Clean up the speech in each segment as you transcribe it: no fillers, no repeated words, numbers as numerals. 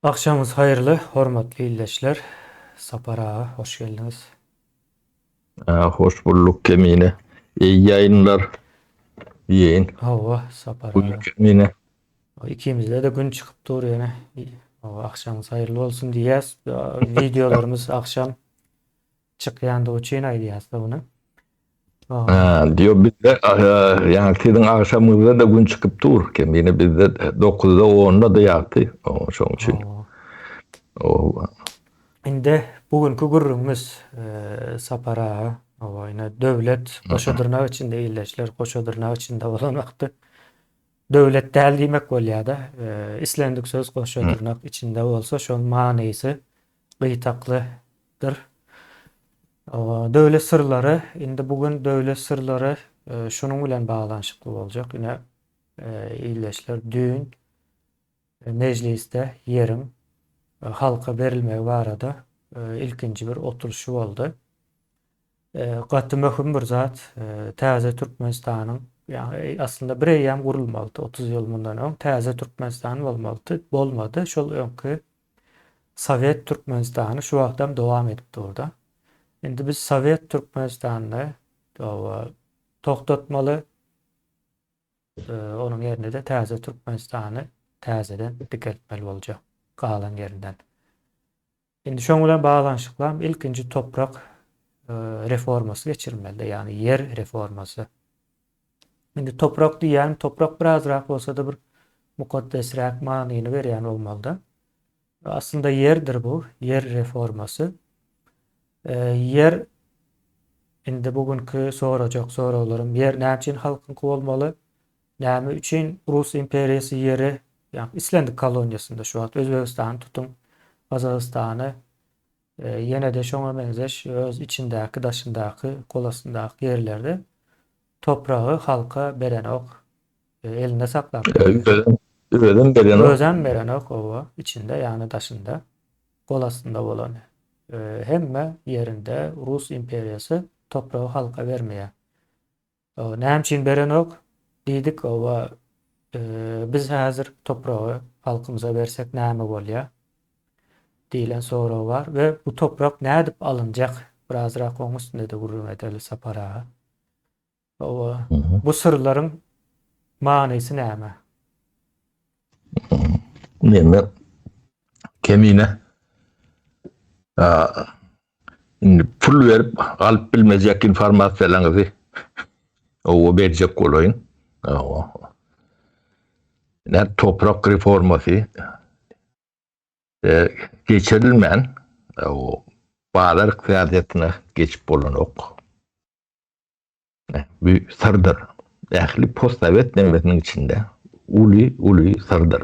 Agşamyňyz haýyrly, hormatly ildeşler. Sapar aga, hoş geldiňiz. Hoş bulduk Kemine. Eý ýaýynlar diýeýin. Hawa, Sapar aga. Kemine. Ikimizde-de gün çykyp dur ýene. Hawa, agşamyňyz haýyrly bolsun diýýäs. Wideolarymyz agşam çykýandygy üçin aýdýas-da muny. Ha, diýo bizde ýa siziň agşamyňyzda da gün çykyp dur. Kemine bizde 9-da 10-da da ýagty. Şoň üçin. Hawa. Indi bu günki gürrüňimiz Sapar aga, hawa, ine döwlet goşa dyrnak içinde ildeşler goşa dyrnak içinde bolan wagty döwlet däl diýmek bolýar-da. Islendik söz goşa dyrnak içinde bolsa şoň manysy gyýtaklydyr. Döwlet syrlary, indi bu gün döwlet syrlary şunuň bilen baglanyşykly boljak. Ine ildeşler düýn Mejlisde ýeriň halka berilmegi barada ilkinji bir oturyşy boldy. Gaty möhüm bir zat, täze Türkmenistanyň, ýagny aslynda bir eýýäm gurulmalydy, 30 ýyl mundan öň täze Türkmenistan bolmalydy, bolmady. Şol öňki Sowet Türkmenistany şu wagtam dowam edip durda. Indi biz Sowet Türkmenistanyny togtatmaly, Onuň ýerine-de täze Türkmenistany täzeden dikeltmeli boljak, galan ýerinden. Indi şoň bilen baglanyşyklam ilkinji toprak reformasy geçirilmeli-de, ýagny ýer reformasy. Indi toprak diýýänim, toprak birazrak bolsa-da bir mukaddesräk manyny berýän bolmaly-da. Aslynda ýerdir bu, ýer reformasy. Ýer indi bu günki sorajak soraglarym, ýer näme üçin halkyňky bolmaly? Näme üçin Rus imperiýasy ýeri, ýagny islendik koloniýasynda şu wagt Özbegistany tutuň, Gazagystany, ýene-de şoňa meňzeş öz içindäki, daşyndaky, golastyndaky ýerlerde topragy halka berenok, elinde saklap durýar. Özem berenok. Özem berenok, oba, içinde, ýagny daşynda. Gol astynda bolan hemme ýerinde Rus imperiýasy topragy halka bermeýär. Näme üçin berenok diýdik, oba biz häzir topragy halkymyza bersek näme bolýar diýlen sorag bar we bu toprak nädip alynjak birazrak oň üstünde-de gürrüň edeli Sapar aga. Oba bu syrlaryň manysy näme? Neme? Kemine. Indi pul berip alyp bilmejek informasiýalaryňyzy owa berjek bolaýyn. Owa. Ne toprak reformasy e, geçirilmän o bazar ykdysadyýetine geçip bolanok. Bu syrdyr. Ähli postsowet nemesiniň içinde uly, uly syrdyr.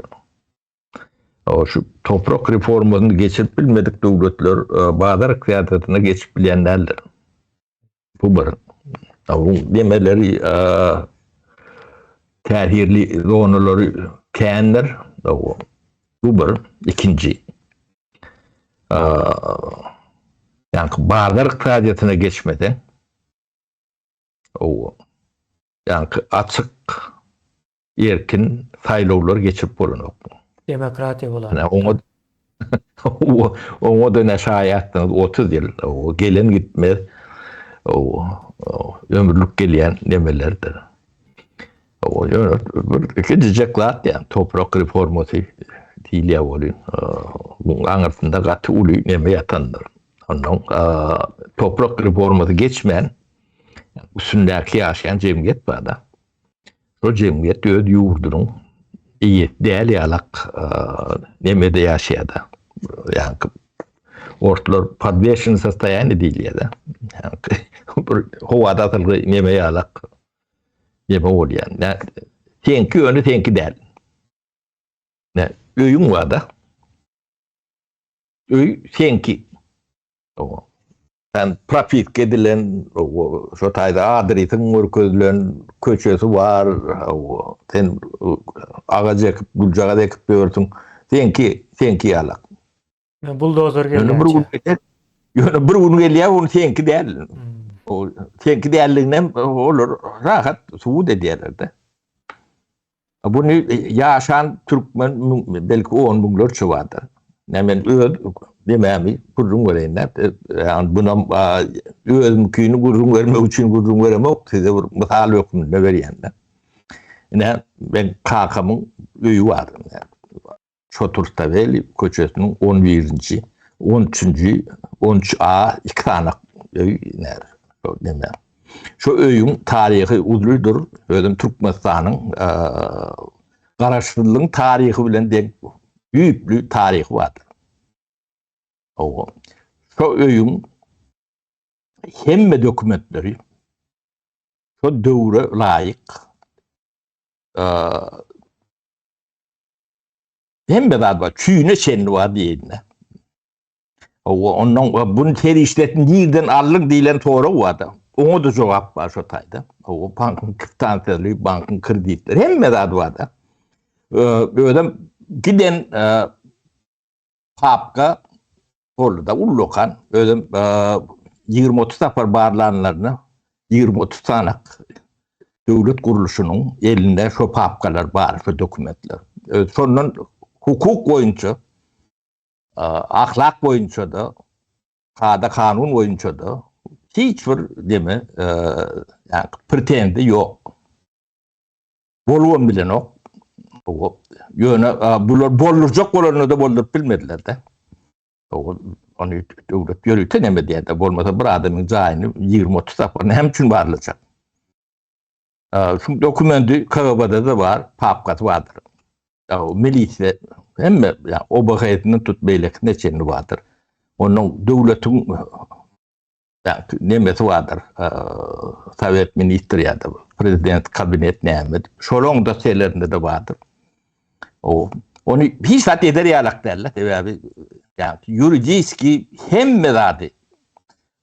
Şu toprak reformasyny geçirip bilmedik döwletler e, bazar ykdysadyýetine geçip bilýän däldir. Bu bir. Bu demeleri e, täsirli zonalary kändir. Bu bir. Ikinji. E, ýa bazar ykdysadyýetine geçmese, Owa. Ýaňky açyk, erkin saýlawlar geçirip bolanok. Demokratiýa bolan. Oňa oňa da ne şaýatsyňyz 30 ýyl. Owa, gelen gitmez. Owa, ömürlik gelýän nemelerdir. Owa, ýöne bir kiçijek zat ýa toprak reformasy diýilýär welin, muň aňyrsynda gaty uly neme ýatandyr. Ondan toprak reformasy geçmän üstündäki ýaşaýan jemgyýet bar-da. Şol jemgyýet öz ýurdunyň eýesi däl ýalak nemede ýaşaýar-da. Ýagny orslar podweşennoý sostoýaniýe diýilýär-de. Ýagny bir howada asylgy neme ýalak neme bolýar. Seňki ýöne seňki däl. Öýüň bar-da. Öý seňki. Sen propiska edilen, şo taýda adresiň görkezilen, köçesi bar, sen agaç ekip, güljagaz ekip ýörsüň. Seňki, seňki ýalak. Buldozer gelýär. Ýöne bir gün ýöne bir gün gelýär, ol seňki däl. O seňki däldigini hem olar rahat subut edýärler-de. Buny ýaşan türkmen belki on müňlerçe bardyr. Ne men öz demämi gürrüň bereýin dä. Ýagny bunam özümkini gürrüň bermek üçin gürrüň beremok, size bir mysal hökmünde berýän dä. Ine, men kakamyň öýi bar. Çoturstaweli köçesiniň on birinji, on üçünji, on üç A iki sany öý ine şo neme. Şo öýüň taryhy ulydyr. Özem Türkmenistanyň Garaşsyzlygyň taryhy bilen deň düýpli taryhy bardyr. Hawa. Şo öýüň hemme dokumentleri şo döwre laýyk hemme zat bar. Çüýüne çenli bar diýeýin-de. Hawa, ondan bunu serişdesini nirden aldyň diýlen sorag bar-da. Oňa-da jogap bar şo taýda. Hawa, bankyň kwitansiýaly, bankyň kreditleri, hemme zat bar-da. Özem giden papka boldy-da, ullakan. Özem 20-30 sapar barlanlaryna 20-30 sanak döwlet gurluşynyň elinde şo papkalar bar, şo dokumentler. Şondan hukuk boýunça Ahlak boýunça-da, kada-kanun boýunça-da hiç bir deme, ýa pretenziýa ýok. Bolubam bilenok. Ýöne bular boldurjak bolanda-da bolduryp bilmediler-de. Ony döwlet ýörite neme diýýär-de, bolmasa bir adamyň jaýyny 20-30 tapgyr näme üçin barlajak? Şu dokumenti KGB-de-de bar, papkasy bardyr. Milisiýa hemme ýa OBH-sinden tut beýlekisine çenli bardyr. Onuň döwletiň nemesi bardyr. Sowet ministr ýa-da prezident kabinet näme. Şolaryň dosýelerinde-de bardyr. O ony hiç zat eder ýalak däl-de, sebäbi ýa ýuridiski hemme zady.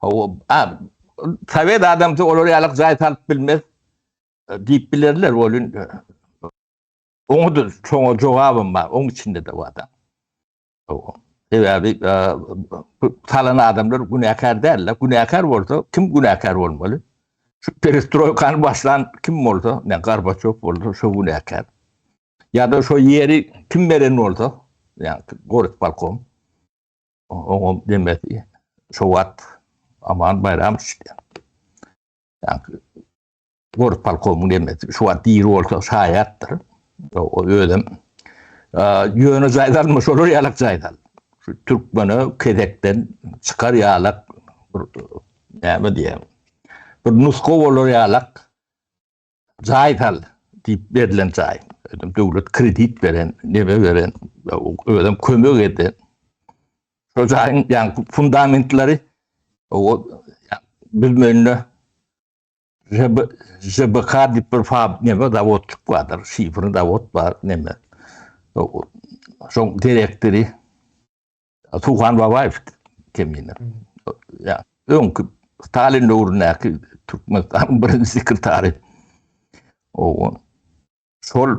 O sowet adamsy olar ýalak jaý salyp bilmez diýip bilerler, welin Oňa-da şoňa jogabym bar, oň içinde-de bar-da. Sebäbi salan adamlar günäkär däl-de, günäkär bolsa kim günäkär bolmaly? Şu perestroýkany başlan kim bolsa, ne Gorbaçýow bolsa şo günäkär. Ýa-da şo ýeri kim beren bolsa, ýa Gorispolikom, oňa demesi şo wagt Aman Baýramowiç diýen. Ýa Gor polkowniň demesi şu wagt diri bolsa şaýatdyr. O özem ýöne jaý salma şolar ýalak jaý sal. Şu türkmene kezekden çykar ýalak bir näme diýýär. Bir nusga bolar ýalak jaý sal diýip berlen jaý. Özem döwlet kredit beren, neme beren, özem kömek eden. Şo jaýyň ýaňky fundamentleri o bilmeginde JBK diýip bir fab neme zawodçyk bardyr, şifrli zawod bar neme. Şoň direktory Suhan Babaýew kemine. Ýa öňki Stalin döwründäki Türkmenistanyň birinji sekretary. O şol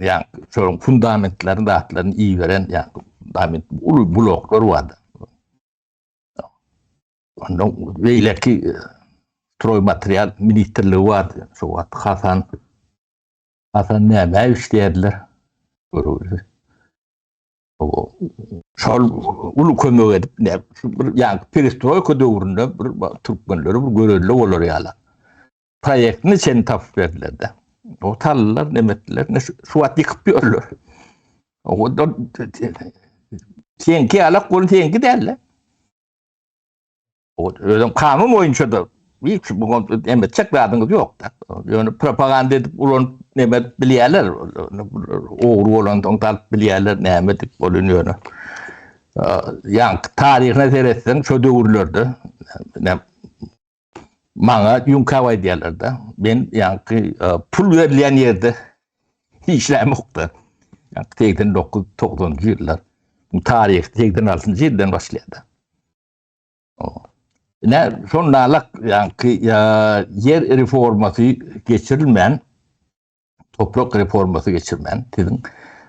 ýa şoň fundamentlerini zatlaryny iberen ýa fundament uly bloklar bardy. Ondan beýleki stroý material ministrligi bardy. Şo wagt Hasan Hasan Nämäýewiç diýerdiler. Şol uly kömek edip, ne, şu bir ýa perestroýka döwründe bir türkmenlere bir görelde bolar ýaly. Proýektini çen tapyp berdiler-de. O tallylar, nemetliler, ne şu, şu wagt ýykyp ýörler. O da seňki ýalak bolun seňki däl-de. O özüm kanun boýunça da hiç bu emetjek zadyňyz ýok-da. Ýöne propaganda edip ulanyp neme edip bilýärler. Ogry bolansoň salyp bilýärler näme edip bolun ýöne. Ýaňky taryhyna seretseň şo döwürlerde maňa ýüňkäp aýdýarlar-da. Men ýaňky pul berilýän ýerde işlämokda. Ýaňky 89 90-njy ýyllar. Bu taryh 86-njy ýyldan başlaýar-da. Ine, şondalyk ýaňky ýer reformasy geçirilmän, toprak reformasy geçirmän, siziň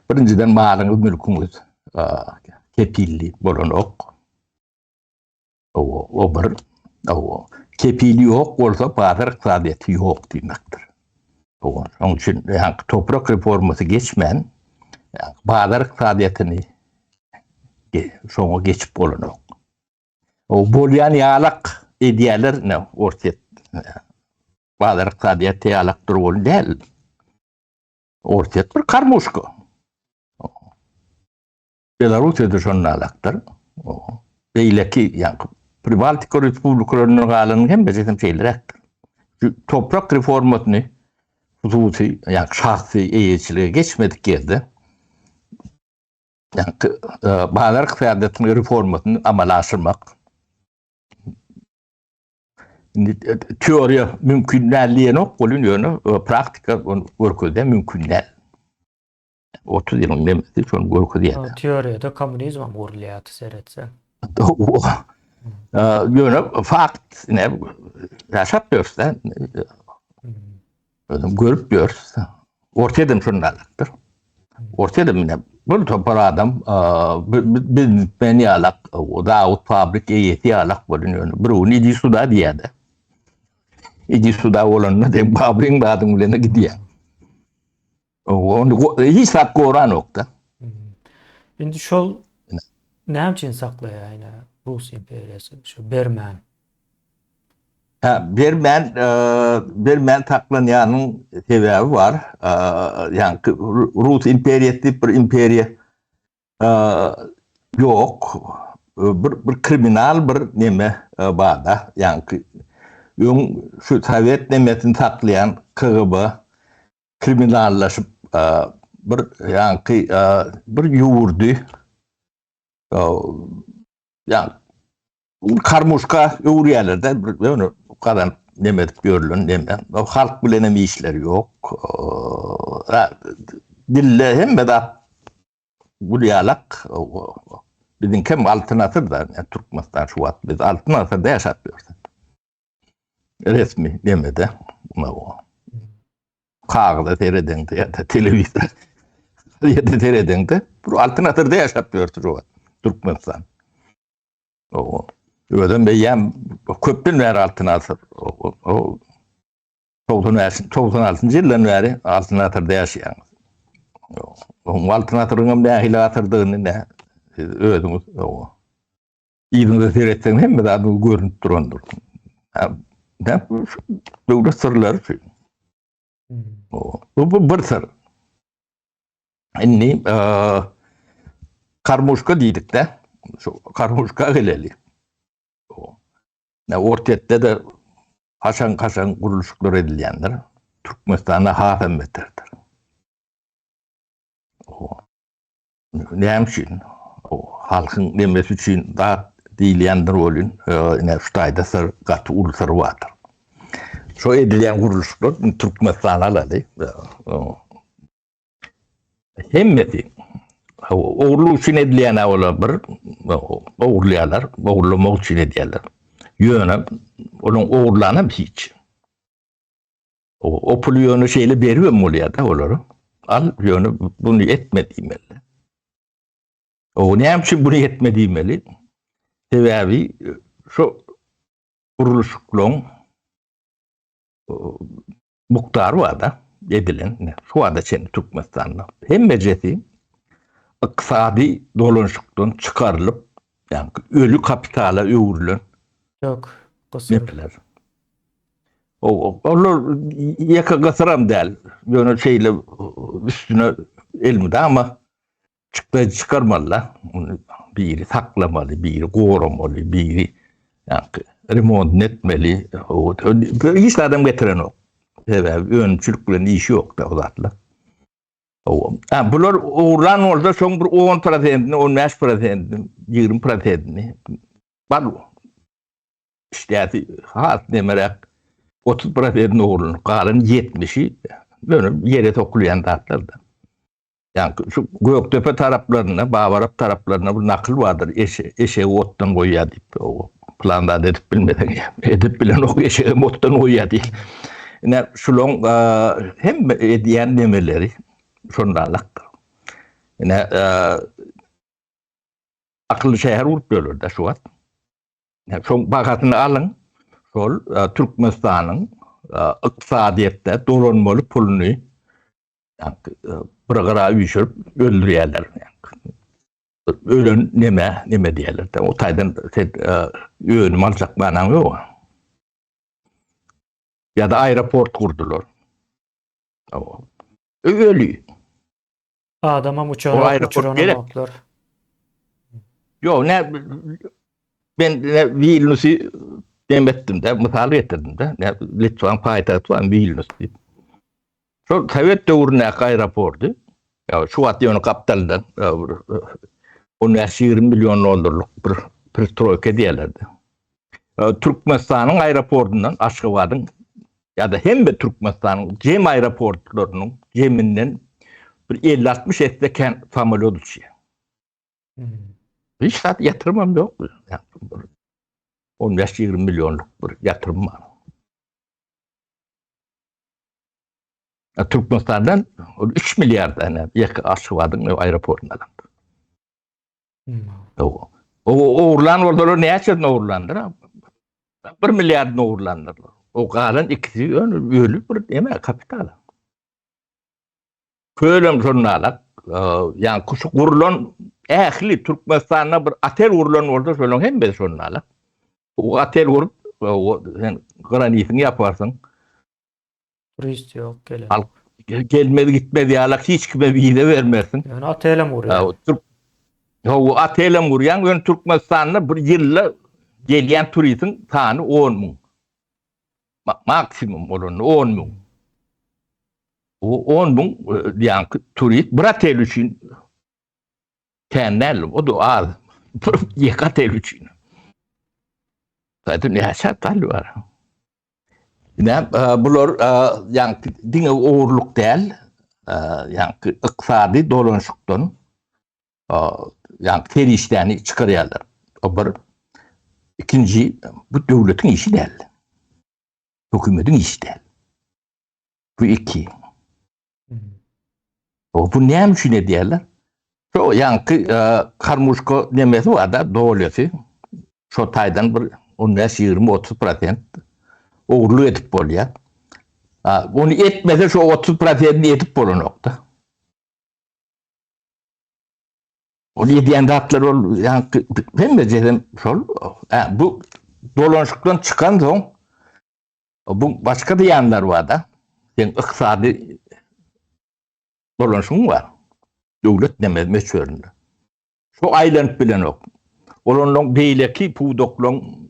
birinjiden malyňyz, mülküňiz kepilli bolanok. O, o bir, o, kepili ýok bolsa bazar ykdysadyýeti ýok diýmekdir. O, şonuň üçin ýaňky toprak reformasy geçmän, bazar ykdysadyýetini. Şoňa geçip bolanok. O bolýan ýalak edýärler ne Orsýet. Bazar ykdysadyýeti ýalak dur däl. Orsýet bir karmuşka. Belarusiýada şonda alakdyr. Beýleki ýa Pribaltika respublikalaryndan galanyň hemmesi hem şeýleräkdir. Şu toprak reformasyny hususy ýa şahsy eýeçilige geçmedik ýerde ýa e, bazar ykdysadyýetiniň reformasyny amala aşyrmak Indi e, teoriýa mümkin däl diýenok, welin ýöne e, praktika ony görkezýär mümkin däl. 30 ýylyň nemesi şony görkezýär. Teoriýada kommunizm hem gurulýardy seretse. Ýöne fakt ne ýaşap ýörüs-de. Özüm görüp ýörüs. Ortaýda şonda alakdyr. Ortaýda mine bir topar adam biznesmen ýalak, zawod fabrik eýesi ýalak bolun ýöne bir gün idi suda diýýär-de. Idi suda bolanda de fabrigiň zadyň bilen gidýär. Ony hiç zat goranokda. Indi şol näme üçin saklaýar ýa Rus imperiýasy şu bermän? Ha, bermän, e, bermän saklanýanyň sebäbi bar. E, ýa Rus imperiýasy diýip bir imperiýa e, ýok. Bir bir kriminal bir neme bar-da. Ýa öň şu sowet nemesini saklaýan KGB kriminallaşyp bir ýaňky bir ýurdy ýa karmuşka öwürýärler-de bir ýöne gazanyp neme edip ýörülen neme. Halk bilen hem işleri ýok. Dille hemme zat gül ýalak. Biziňkem altyn asyr-da, Türkmenistan şu wagt biz altyn asyrda ýaşap ýörüs. Resmi demede. Kagyza seredeňde ýa-da telewizor ýa-da seredeňde bir altyn asyrda ýaşap ýördi şu wagt Türkmenistan. O özem beýem köpden bäri altyn asyr. O 95 96-njy ýyldan bäri altyn asyrda ýaşaýan. O altyn asyryň hem nähili asyrdygyny ne siz özüňiz o Yzyňyza seretseň hemme zadyňyz görünip durandyr. Ha, döwlet syrlary şu. Bu, bu bir syr. Indi e, karmuşka diýdik-de, şu karmuşka geleli. Ne Ortetde de haşan-haşan gurluşyklar edilýändir. Türkmenistanda hasam beterdir. Näme üçin? Halkyň nemesi üçin zat diýilýändir welin, ine şu taýda syr, gaty uly syr bardyr. Şo edilýän gurluşyklar Türkmenistany alaly. Hemmesi ogurlyk üçin edilýän olar bir ogurlaýarlar, ogurlamak üçin edýärler. Ýöne onuň ogurlanam hiç. O puly ýöne şeýle beribem bolýar-da olara. Al, ýöne bunu etme diýmeli. O näme üçin bunu etme diýmeli? Sebäbi şu gurluşyklaryň mukdary bar-da edilen, şu wagta çenli Türkmenistanda hemmejesi ykdysady dolanyşykdan çykarylyp, ýagny öli kapitala öwrülen Ýok, gysyr. Olar ýeke gysyram däl. Ýöne şeýle üstüne elmydama çykdaýjy çykarmaly-da. Ony biri saklamaly, biri goramaly, biri ýaňky remontyny etmeli. Hiç zadam getirenok. Sebäbi önümçilik bilen işi ýok-da o zatlar. Ha, bular ogurlan bolsa şoň bir 10 prosentini, 15 prosentini, 20 prosentini bar. Işdäsi has nemeräk 30 prosentini ogurlanyp, galan 70-i ýöne ýere sokulýan zatlar-da. Ýa şu Gökdepe taraplarynda, Babarap taraplarynda bir nakyl bardyr, eşe, eşegi otdan goýýar diýip. O plan zat edip bilmeseň, edip bilenok eşegem otdan goýýar diýip. Ine şulaň hemme edýän nemeleri şondanlykdyr. Ine akylly şäher gurup ýörler-de şu wagt. Şoň bahasyny alyň, şol e, Türkmenistanyň e, ykdysadyýetde dolanmaly puluny e, bir gyra üýşürip öldürýärler. Ölen neme, neme diýerler. O taýdan sen önüm aljak manaň ýok. Ýa-da aeroport gurdular. Öli. Adamam uçanok, uçuranoklar. Ýok, ne ben ne Vilniusy dem etdim de, mysal getirdim de. Ne Litwan paýtagty bar Vilnius diýip. Şol sowet döwründäki aeroporty, ýa şu wagt ýöne gapdaldan bir 15-20 million dollarlyk bir pristroýka diýerlerdi. Türkmenistanyň aeroportundan Aşgabadyň ýa-da hemme Türkmenistanyň jem aeroportlarynyň jeminden bir 50-60 esse kän samolýot uçýar. Hiç zat ýatyrymam ýok. 15-20 millionlyk bir ýatyrym bar. Türkmenistandan 3 milliard ýa ýeke Aşgabadyň aeroportynda alan. O ogurlan bolsalar näçesini ogurlandyr? 1 milliardyny ogurlandyrlar. O galan ikisi öli bir eme kapital. Kölem şonda ýa şu gurlan ähli Türkmenistanda bir otel gurlan bolsa şolaryň hemmesi şonda. O otel gurup sen granitiňi ýaparsyň. Turist ýok gelen. Halk gelmez gitmez ýalak hiç kime wiza bermersiň. Ýöne otelem gurýaň. Türk Hawa otelem gurýaň, ýöne Türkmenistanda bir ýylda gelýän turistiň sany 10 müň. Maksimum bolanda 10 müň. O 10 müň diýen turist bir otel üçin kän däl, o da az. Bir ýeke otel üçin. Zaten näçe otel bar? Ine, bular ýaňky diňe ogurlyk däl, ýaňky ykdysady dolanyşykdan ýaňky serişdäni çykarýarlar. O bir. Ikinji, bu döwletiň işi däl. Hökümetiň işi däl. Bu iki. O bu näme üçin edýärler? Şo ýaňky karmuşka nemesi bar-da, dolýasy. Şo taýdan bir 15, 20, 30 prosent ogurlyk edip bolýar. Ony etmese şo 30 prosentini edip bolanok-da. Ol edýän zatlar ol ýaňky hemmejesem şol. Bu dolanyşykdan çykan soň bu başga zyýanlar bar-da. Seň ykdysady dolanyşygyň bar. Döwlet neme möçberinde. Şu aýlanyp bilenok. Ol ondan beýleki pudaklaryň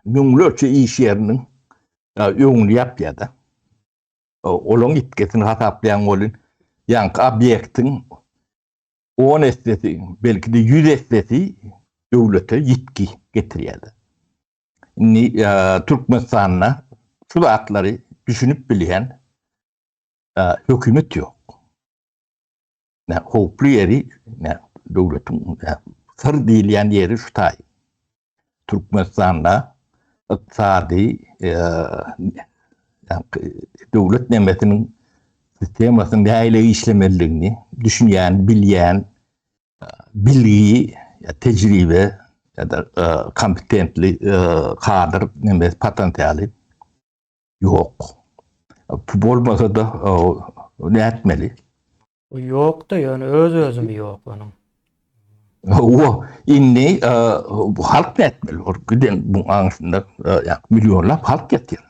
müňlerçe iş ýeriniň öňüni ýapýar-da. Olaryň ýitgisini hasaplaýan welin, ýaňky obýektiň on essesi, belki-de ýüz essesi döwlete ýitgi getirýär-de. Indi Türkmenistanda şu zatlary düşünip bilýän hökümet ýok. Ne howply ýeri, ne döwletiň syr diýilýän ýeri şu taý. Türkmenistanda ykdysady döwlet nemesiniň sistemasynyň nähili işlemelidigini düşünýän, bilýän, bilgi, tejribe ýa-da kompetentli kadr nemesi potensialy Ýok. Bu bolmasa-da nätmeli? O ýok-da, ýöne öz-özümi ýok onuň. Hawa, indi bu halk nätmeli? Ol giden bu aňyrsynda millionlap halk ýatyr.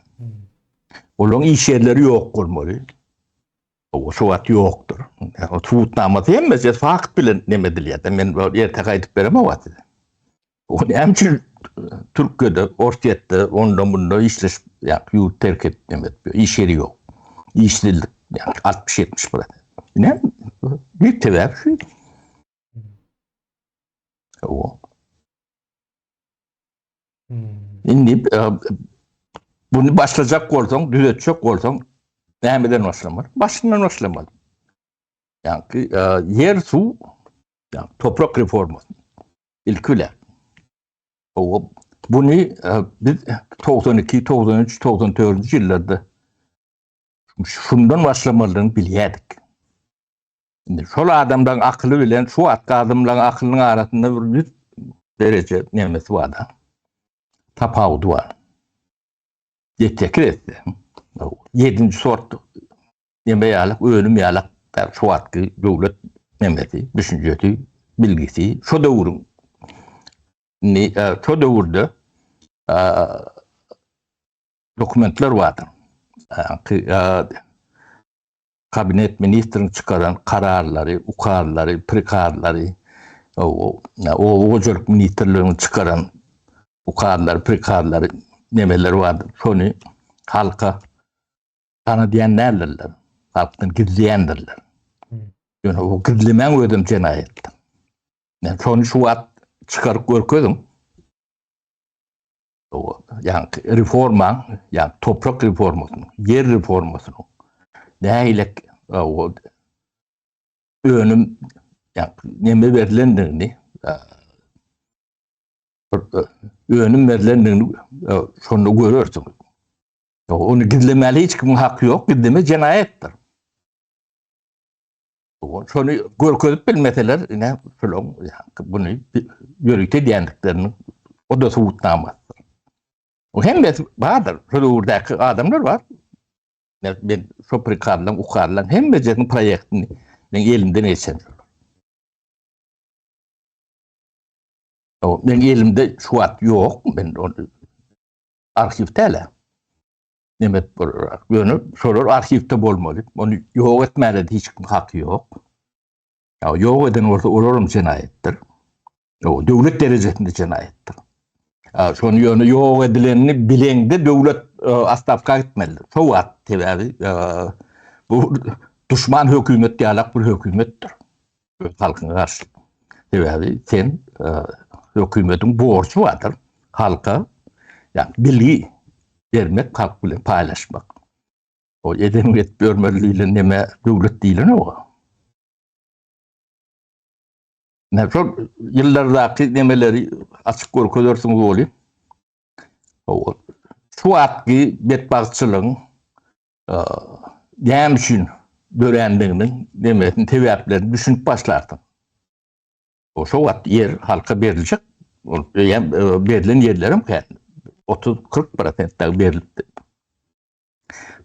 Olaryň iş ýerleri ýok bolmaly. O şu wagt ýokdur. O subutnamasy hemmesi fakt bilen neme edilýär. Men erte gaýdyp beremok size. O näme üçin Türkiýede, Orsýetde, onda munda işleşip, ýa ýurt terk edip neme edip, iş ýeri ýok. Işsizlik, ýa 60-70 prosent. Ne? Bir sebäp şu. O. Indi e, bunu başlajak bolsaň, düzetjek bolsaň, nämeden başlamaly? Başyndan başlamaly. Ýa-ki e, ýer, suw, ýa toprak reformasy. Ilki bilen. O bunu e, biz 92, 93, 94 ýyllarda şundan başlamalydygyny bilýärdik. Indi şol adamlaryň akyly bilen şu wagtky adamlaryň akylynyň arasynda bir 100 dereje nemesi bar da. Tapawudy bar. Ýeteki etse. Ýedinji sort neme ýalyk, önüm ýalyk şu wagtky döwlet nemesi, düşünjesi. bilgisi şo döwrüň indi şo döwürde dokumentler bardyr. Kabinet ministriň çykaran kararlary, ukazlary, prikazlary, oba hojalyk ministrliginiň çykaran ukazlary, prikazlary nemeler bardyr. Şony halka tanadýan däldirler. Halkdan gizleýändirler. Ýöne o gizlemäň özem jenaýatdyr. Yani şony şu wagt çykaryp görkeziň. Ýagny reforma, ýagny toprak reformasynyň, ýer reformasynyň nähili önüm ýagny neme berlendigini önüm berlendigini şonda görersiňiz. Ony gizlemäli hiç kimiň haky ýok, gizleme jenaýatdyr. Şony görkezip bilmeseler, ine, şolaň buny ýörite edýändikleriniň o da subutnamasydyr. O hemmesi bardyr. Şol döwürdäki adamlar bar. Men şo prikazlaryň, ukazlaryň hemmejesiniň proýektini meň elimden geçen şolar. O meň elimde şu wagt ýok, men ony arhiw däl. Nemet bolar. Ýöne şolar arhiwde bolmaly. Ony ýok etmäne hiç kim haky ýok. Ýa ýok eden bolsa olar hem jenaýatdyr. O döwlet derejesinde jenaýatdyr. Şony ýöne ýok edilenini bileňde döwlet e, astawka gitmelidir. Şo wagt sebäbi e, bu duşman hökümet ýalak bir hökümetdir. Öz halkyňa garşy. Sebäbi sen e, hökümetiň borjy bardyr. Halka ýa bilgi bermek, halk bilen paýlaşmak. O eden edip ýörmeli diýlen neme döwlet diýlen o. Ne şol ýyllardaky nemeleri açyk görkezersiňiz boli. O şu wagtky betbagtçylygyň näme üçin dörändiginiň nemesini sebäplerini düşünip başlarsyň. O şo wagt ýer halka beriljek, ol eýýäm berlen ýerlerem kän. 30-40 prosent dagy berilipdi.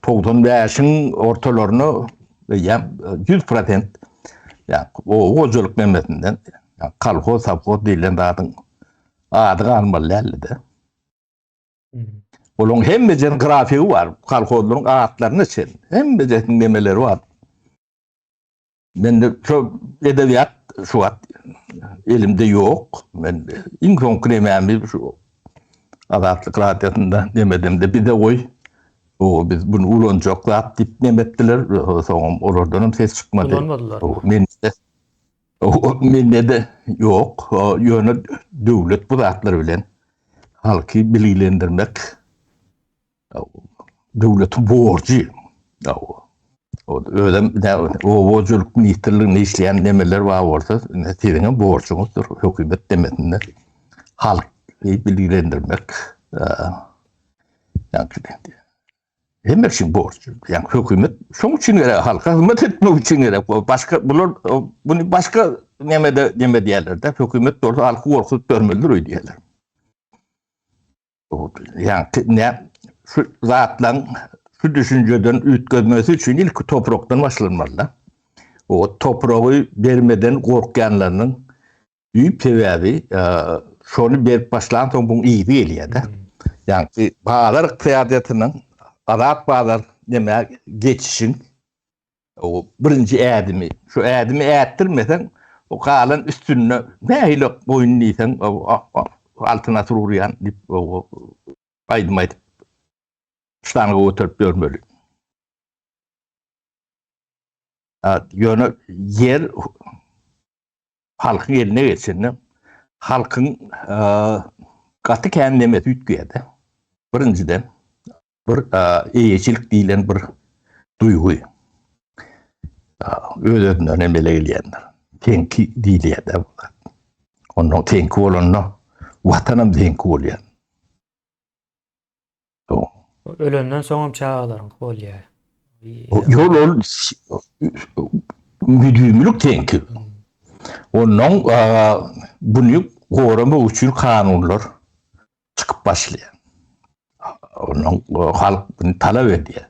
95-iň ortalaryna eýýäm 100 prosent ýa oba hojalyk nemesinden kolhoz, sowhoz diýlen zadyň ady galmaly däldi-de. Olaryň hemmejesiniň grafigi bar. Kolhozlaryň atlaryna çen. Hemmejesiniň nemeleri bar. Mende şu edebiýat şu wagt elimde ýok. Men iň soňky nemämi şu Azatlyk radiosynda nemedemde bize goý. O biz bunu ulanjak zat diýip neme etdiler. Soňam olardan hem ses çykmady. Ulanmadylar. Men mende-de ýok. Ýöne döwlet bu zatlar bilen halky bilgilendirmek döwletiň borjy. Özem oba hojalyk ministrliginde işleýän nemeler bar bolsa, siziň hem borjuňyzdyr hökümet demesinde halky bilgilendirmek. Hemme üçin borç. Ýa hökümet şoň üçin gerek, halka hyzmat etmek üçin gerek. Başga bular bunu başga nemede neme diýerler-de, hökümet bolsa halky gorkuzyp bermelidir öýdýärler. Ýa ne şu zatlaryň şu düşünjeden üýtgezmesi üçin ilki toprakdan başlanmaly-da. O topragy bermeden gorkýanlarynyň Düýp sebäbi şony berip başlansoň buň yzy gelýär-de. Ýagny bazar ykdysadyýetiniň azat bazar nämä geçişiň o birinji ädimi. Şu ädimi ätdirmeseň, o galan üstünde nähili goýun diýseň, altyn asyr urýan diýip aýdym aýdyp ştanga göterip ýörmeli. Ýöne ýer halkyň eline geçende halkyň gaty kän nemesi üýtgeýär-de. Birinjiden bir eýeçilik diýlen bir duýgy öz-özünden emele gelýändir. Seňki diýilýär-de bu zat. Ondan seňki bolanda watanam seňki bolýar. Ölenden soňam çagalaryňky bolýar. Ýol ol müdimilik teňki. Ondan bunu goramak üçin kanunlar çykyp başlaýar. Ondan halk bunu talap edýär.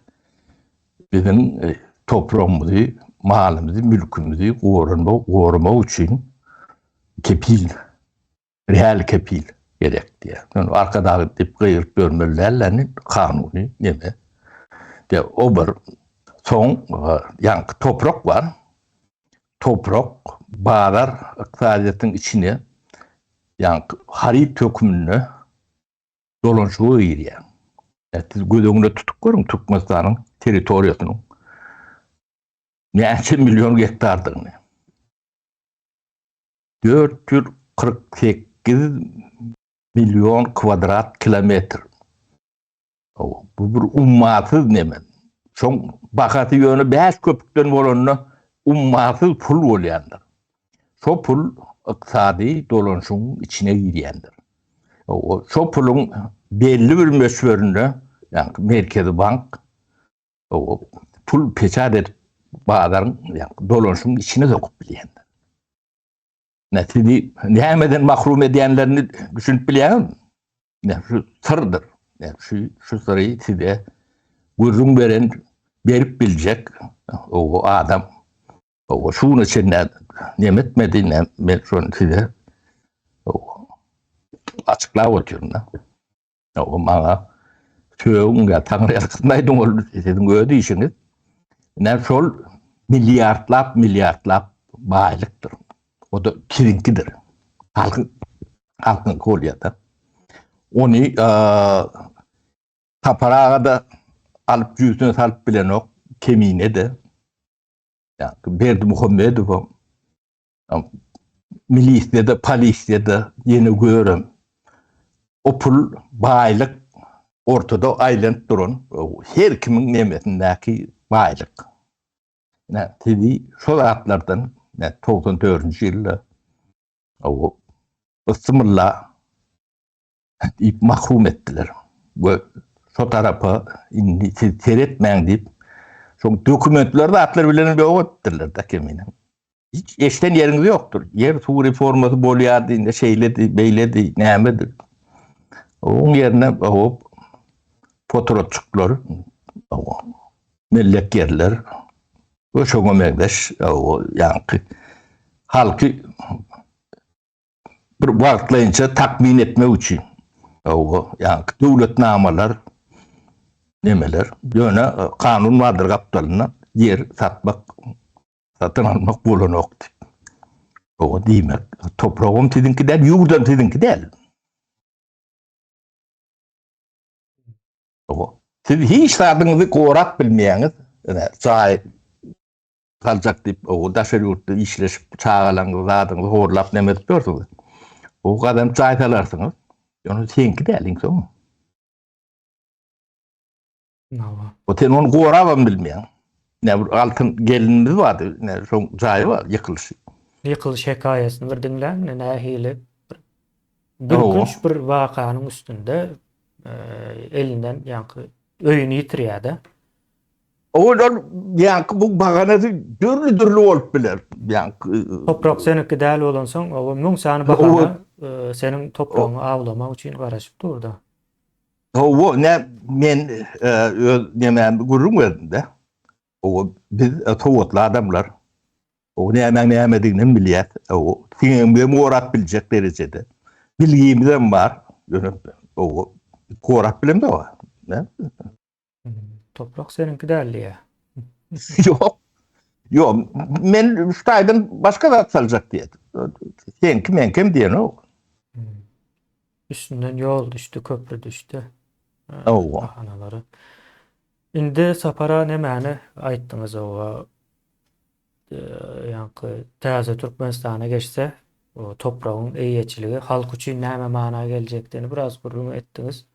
Biziň e, topragymyzy, malymyzy, mülkümizi goramak, goramak üçin. kepil, real kepil gerek diýýär. Ýöne Arkadag diýip gygyryp ýörmeli dällerini kanuny neme. Diýýär, o bir soň ýaňky toprak bar. Toprak bazar ykdysadyýetiň içine ýaňky haryt hökmünde dolanyşyga girýär. Siz göz öňünde tutup görüň Türkmenistanyň territoriýasynyň näçe million gektardygyny. 448 million kwadrat kilometr. Bu bir ummasyz neme. Şoň bahasy ýöne 5 köpükden bolanda ummasyz pul bolýandyr. Şo pul ykdysady dolanyşygyň içine girýändir. Şo puluň belli bir möçberinde, ýagny Merkezi bank pul peçat edip bazaryň ýagny dolanyşygyň içine sokup bilýändir. Ne sizi nämeden mahrum edýänlerini düşünip bilýäňizmi? Ne şu syrdyr. Ne şu şu syry size gürrüň beren berip biljek o adam o şu güne çenli neme etmedi ne men şony size açyklap otyryn da. O maňa sögüň ýa taňryýalkasyn aýdyň ol siziň öz işiňiz. Ine şol milliardlap milliardlap baýlykdyr. O da siziňkidir. Halkyň halkyňky bolýar-da. Ony Sapar aga da alyp jübüsine salyp bilenok, Kemine-de. Ýa Berdimuhamedowam Milisiýada, polisiýada ýene görem. O pul baýlyk ortada aýlanyp duran her kimiň nemesindäki baýlyk. Ine, sizi şo zatlardan 94-nji ýylda o Ysmylla diýip mahrum etdiler. We şo tarapa indi siz seretmäň diýip, şoň dokumentler zatlar bilen ýok etdirler da kemine. Hiç eşden ýeriňiz ýokdur. Ýer suw reformasy bolýardy, indi şeýledi, beýledi, nämedir. Oň ýerine hop potratçyklar, mellek ýerler we şoňa meňzeş ýaňky halky bir wagtlaýynça takmyn etmek üçin hawa ýaňky döwletnamalar nemeler ýöne kanun bardyr gapdalynda ýer satmak satyn almak bolanok diýip hawa diýmek topragam siziňki däl ýurdam siziňki däl hawa siz hiç zadyňyzy gorap bilmeýäňiz jaý Saljak diýip, o daşary ýurtda işleşip, çagalaryňyzy, zadyňyzy horlap näme edip ýörsüňiz? O gazanyp jaý salarsyňyz. Ýöne seňki däl iň soňy. Hawa. O sen ony gorabam bilmeýäň. Ne bir altyn gelinimiz bardy, ne şoň jaýy bar, ýykylyşy. Ýykylyş hekaýasyny bir diňläň, nähili bir gülkünç bir wakanyň üstünde elinden ýaňky öýüni ýitirýär-de. Ol ol ýaňky bu bahanasy dürli-dürli bolup biler. Ýaňky Toprak seniňki däl bolansoň, oba müň sany bahana seniň topragyňy awlamak üçin garaşyp dur-da. Hawa, ne men öz nemämi gürrüň berdim-de. Hawa, biz sowatly adamlar. O nämäň nämedigini hem bilýäs. O siňegimizi hem gorap biljek derejede. Bilgimiz hem bar. Ýöne o gorap bilemzok. Ne? Toprak seniňki däl diýýär. Ýok. Ýok, men şu taýdan başga zat saljak diýýär. Seňki meňkem diýenok. Üstünden ýol düşdi, köpri düşdi. Hawa. Bahanalary. Indi Sapara nemäni aýtdyňyz oba? Ýaňky täze Türkmenistana geçse, o topragyň eýeçiligi halk üçin näme mana geljekdigini biraz gürrüň etdiňiz.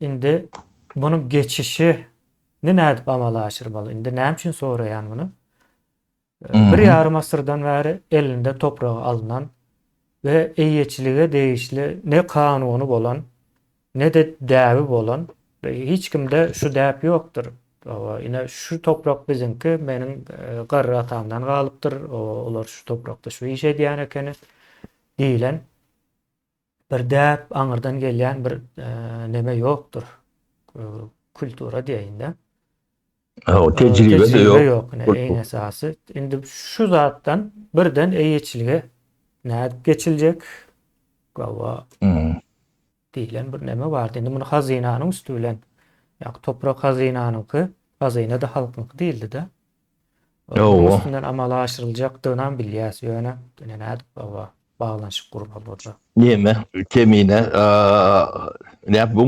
Indi munuň geçişi ni nädip amala aşyrmaly? Indi näme üçin soraýan muny? Bir ýarym asyrdan bäri elinde topragy alnan we eýeçilige degişli ne kanuny bolan, ne-de däbi bolan, hiç kimde şu däp ýokdur. Ine şu toprak biziňki, meniň garry atamdan galypdyr, olar şu toprakda şu iş edýän ekeni diýlen bir däp aňyrdan gelýän bir neme ýokdur. Kultura diýeýin-de. Hawa, tejribe-de ýok. Tejribe ýok, ine iň esasy. Indi şu zatdan birden eýeçilige. Nädip geçiljek? Gawa diýlen bir neme bardy. Indi muny hazynanyň üsti bilen, ýa toprak hazynanyňky, hazyna-da halkyňky diýildi-de. Onuň üstünden amala aşyryljakdygynam bilýäs, ýöne ine nädip gawa baglanyşyk gurmaly bolsa. Neme, kemine, ne bu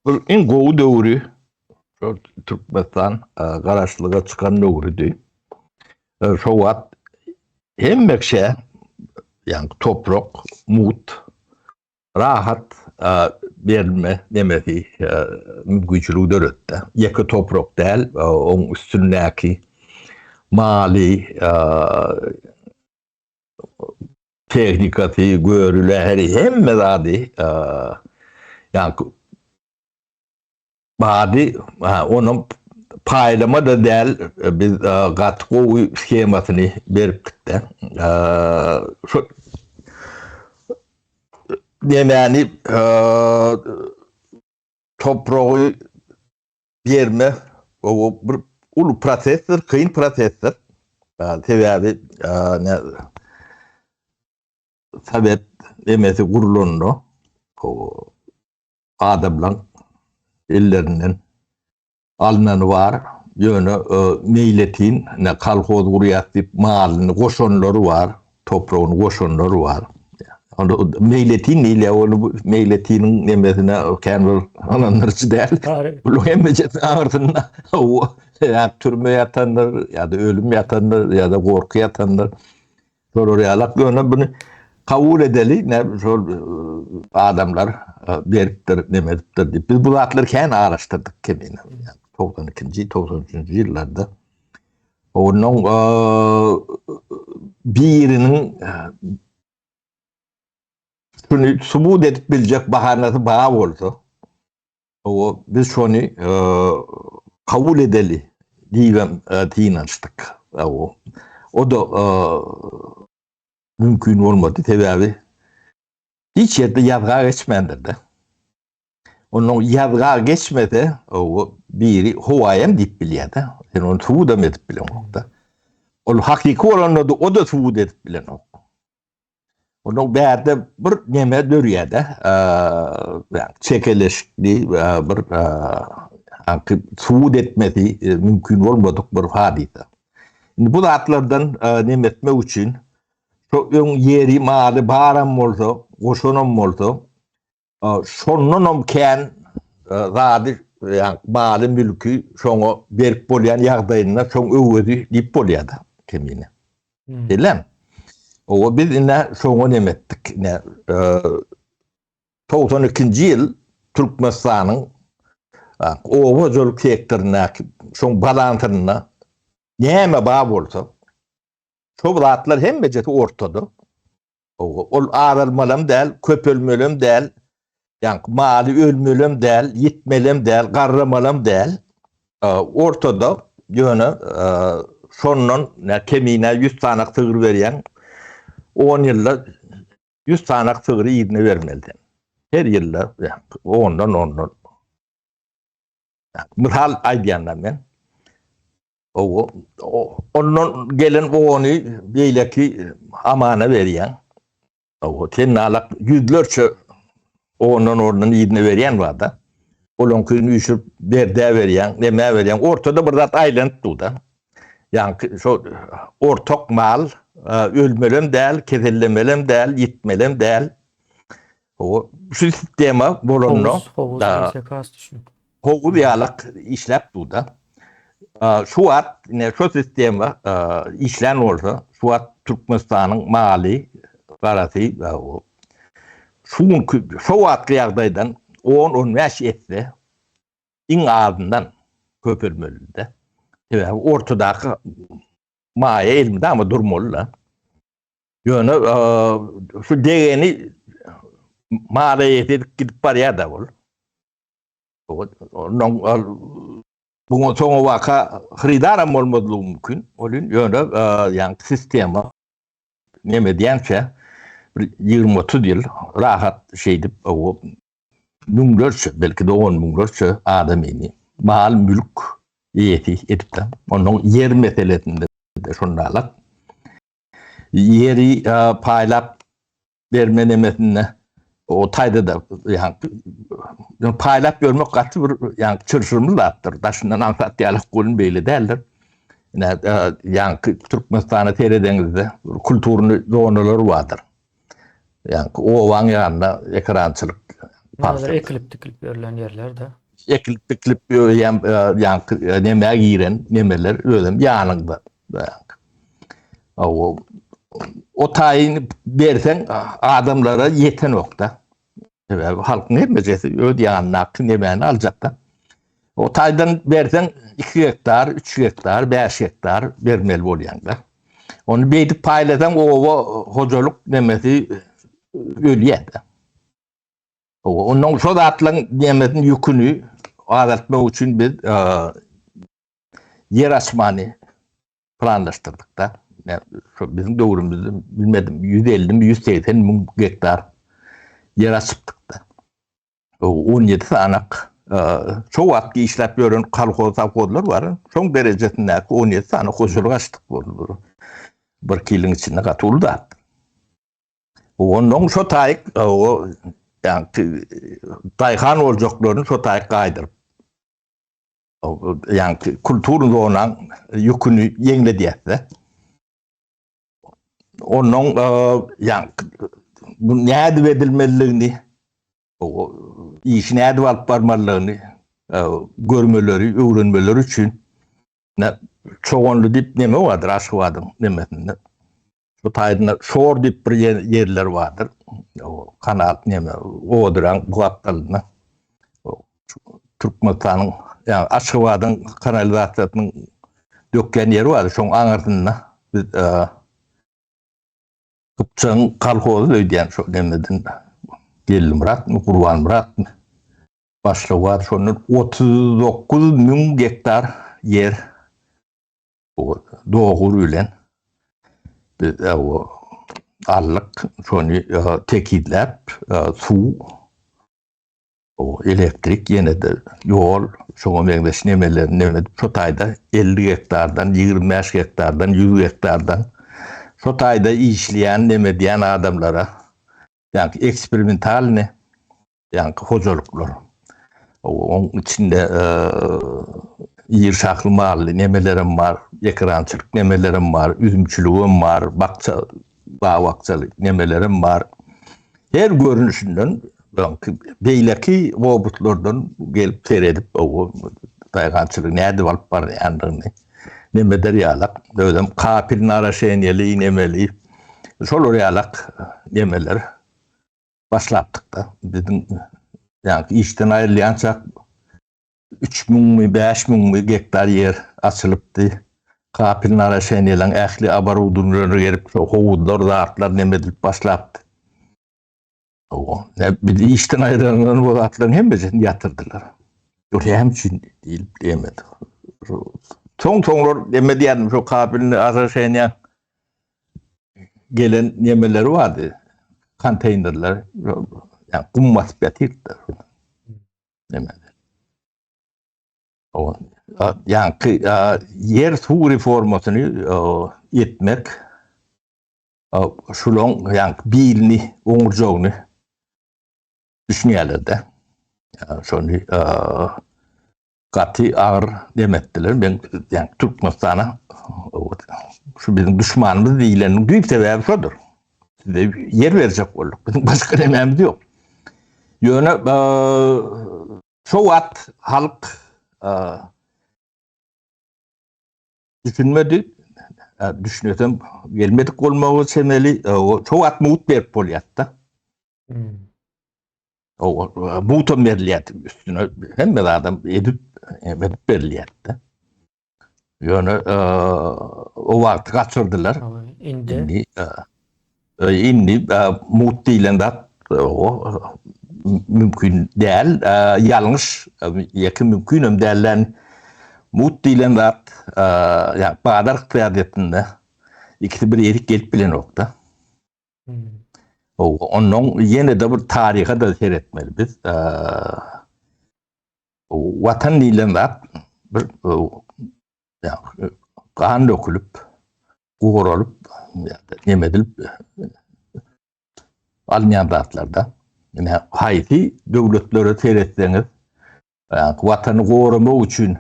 bir iň gowy döwri şol Türkmenistan garaşlyga çykan döwrüdi. Şo wagt hemme kişä ýagny toprak, mut rahat berilme nemesi mümkinçiligi döretdi. Ýeke toprak däl, oň üstündäki maly, tehnikasy, görüläheri hemme zady ýagny Bady, ha, onam paýlama-da däl, biz gaty gowy shemasyny beripdik-de. Şo nemäni topragy berme o bir uly prosesdir, kyn prosesdir. Sebäbi sowet nemesi gurlanda o adamlaň ellerinden alnany bar, ýöne meýletin ine kolhoz gurýas diýip malyny goşanlary bar, topragyny goşanlary bar. Onda meýletin diýilýär, ony bu meýletiniň nemesine kän bir ynandyryjy däl. Bularyň hemmesiniň aňyrsynda ýa türme ýatandyr, ýa-da ölüm ýatandyr, ýa-da gorky ýatandyr. Şolar ýalak ýöne buny kabul edeli ne şol adamlar beripdir neme edipdir diýip. Biz bu zatlary kän araşdyrdyk kemine. 92-nji, 93-nji ýyllarda. Onuň biriniň şuny subut edip biljek bahanasy bar bolsa, o biz şony kabul edeli diýibem synanyşdyk. O o da mümkin bolmady. Sebäbi hiç ýerde ýazga geçmändir-de. Onuň ýazga geçmese, o biri howaýam diýip bilýär-de. Sen ony subudam edip bileňok-da. Ol hakyky bolanda-da o-da subut edip bilenok. Onuň bärde bir neme dörýär-de, çekeleşikli bir haky subut etmesi mümkin bolmadyk bir hadysa. Indi bu zatlardan neme etmek üçin şo öň ýeri, maly baram bolsa, goşanam bolsa, şondanam kän zady, ýagny maly, mülki şoňa berip bolýan ýagdaýynda şoň öwezi diýip bolýar-da kemine. Bilen. Owa biz ine şoňa neme etdik. Ine 92-nji ýyl Türkmenistanyň oba hojalyk sektoryndaky şoň balansynda näme bar bolsa, şo zatlar hemmejesi ortada. Owa, ol azalmalam däl, köpelmelem däl, ýaňky maly ölmelem däl, ýitmelem däl, garramalam däl. Ortada ýöne şondan kemine 100 sanak sygyr berýäň. 10 ýylda 100 sanak sygry yzyna bermeli sen. Her ýylda ondan ondan. Mysal aýdýan men. Ondan gelen ony beýleki amana berýäň. Owo, sen nalak ýüzlerçe ondan ondan yzyna berýän barda. Olaňkyny üýşürip berdä berýäň, nämä berýäň. Ortada bir zat aýlanyp dur-da. Ýaňky şo ortak mal ölmelem däl, kesellemelem däl, ýitmelem däl. Owo, şu sistema bolanda Howuz, howuz diýsek has düşnükli. Howuz ýalak işläp dur-da. Şu wagt ine şu sistema işlän bolsa, şu wagt Türkmenistanyň maly, garasy şu günki şu wagtky ýagdaýdan 10-15 esse iň azyndan köpelmelidi. Sebäbi ortadaky maýa elmydama durmaly-da. Ýöne şu degeni mala eýesi edip gidip barýar-da ol. Ondan buňa soňa waka hyrydaram bolmazlygy mümkin. Ol ýöne ýaňky sistema neme diýençe bir 20-30 ýyl rahat şeýdip o müňlerçe belki-de on müňlerçe adamyny mal mülk eýesi edipdir. Onuň ýer meselesinde de şondalak. Ýeri paýlap berme nemesinde o taýda-da ýa paýlap bermek gaty bir ýa çylşyrymly zatdyr. Daşyndan aňsat ýaly welin beýle däldir. Ine ýaňky Türkmenistana seredeňizde kulturny zonalar bardyr. Ýaňky obaň ýanynda ekerançylyk Nazar ekilip dikilip ýörlen ýerler-de. Ekilip dikilip ýörýän ýaňky nemä giren nemeler özem ýanyňda. O o taýyny berseň adamlara ýetenok-da. Sebäbi halkyň hemmejesi öz ýanyndaky nemäni aljakda. O taýdan berseň 2 gektar, 3 gektar, 5 gektar bermeli bolýaň-da. Ony beýdip paýlasaň oba hojalyk nemesi ölýär-de. Ondan şo zatlaryň nemesini ýüküni azaltmak üçin biz ýer açmany planlaşdyrdyk-da. Şo biziň döwrümizde bilmedim 150 mi 180 müň gektar ýer açypdyk-da. 17 sanak şo wagtky işläp ýören kolhoz sowhozlar bar. Şoň derejesindäki 17 sany hojalyk açdyk boldy. Bir ýylyň içinde gaty uly zat. Ondan şo taýyk o ýa daýhan boljaklaryny şo taýyk gaýdyryp ýa kultur zonaň ýüküni ýeňledýär-de. Ondan ýa bu nädip edilmelidigini işi nädip alyp barmalydygyny görmeleri, öwrenmeleri üçin Çoganly diýip neme bardyr Aşgabadyň nemesinde. Şu taýynda Şor diýip bir ýerler bardyr. O kanal neme Owadyraň gapdalynda. Türkmenistanyň, ýa Aşgabadyň kanalizasiýasynyň dökýän ýeri bardyr. Şoň aňyrsynda biz Gypjagyň kolhozy öýdýän şo nemeden Geldimyratmy, Gurbanmyratmy başlygy bar. Şondan 39 müň gektar ýer dogur bilen biz aldyk. Şony tekizläp, suw elektrik ýene-de ýol, şoňa meňzeş nemeler neme edip, şo taýda 50 gektardan, 25 gektardan, 100 gektardan şo taýda işleýän, neme edýän adamlara, ýagny eksperimentalny, ýagny hojalyklar. Oň içinde iri şahly mally nemelerem bar, ekerançylyk nemelerem bar, üzümçiligem bar, bakja, bag-bakjaly nemelerem bar. Her görnüşinden beýleki robotlardan gelip seredip, o daýhançylygy nädip alyp barýandygyny nemeder ýalak, özem kapil naraşeniýeli nemeli, şolar ýalak nemeler başlapdyk-da. Biziň ýaňky işden aýrylýançak üç müňmi, bäş müňmi gektar ýer açylypdy. Kapil naraşeniýeleň ähli oborudowniýaleri gelip, howuzlar, zatlar neme edilip başlapdy. Owa, bizi işden aýyranlaryň bu zatlaryň hemmesini ýatyrdylar. Ýok, näme üçin diýilip diýemedi. Soň-soňlar neme diýýärdim, şo kabelni araşenýa gelen nemeleri bardy, konteýnerler, ýa gum basyp ýatyrdy. Neme. Owa, ýaňky ýer suw reformasyny etmek Şulaň ýaňky bilini, oňurjagyny düşünýärler-de. Şony gaty agyr dem etdiler. Men ýaňky Türkmenistana şu biziň duşmanymyz diýleniniň düýp sebäbi şodur. Size ýer berjek bolduk. Biziň başga nemämiz ýok. Ýöne şo wagt halk Düşünmedi. Düşünesem gelmedik bolmagy çemeli. Şo wagt mugt berip bolýardy. Hmm. O mugt hem berilýärdi üstüne hemme zadam edip edip berilýärdi. Ýöne o wagty gaçyrdylar. Indi indi Indi mugt diýlen zat mümkin däl, ýalňyş, ýeke mümkinem däl däl. Mugt diýlen zat, ýa bazar ykdysadyýetinde ikisi bir ýerik gelip bilenok-da. Ondan ýene-de bir taryha-da seretmeli biz. Watan diýlen zat bir gan dökülip. goralyp neme edilip alynýan zatlarda. Ine haýsy döwletlere seretseňiz, watany goramak üçin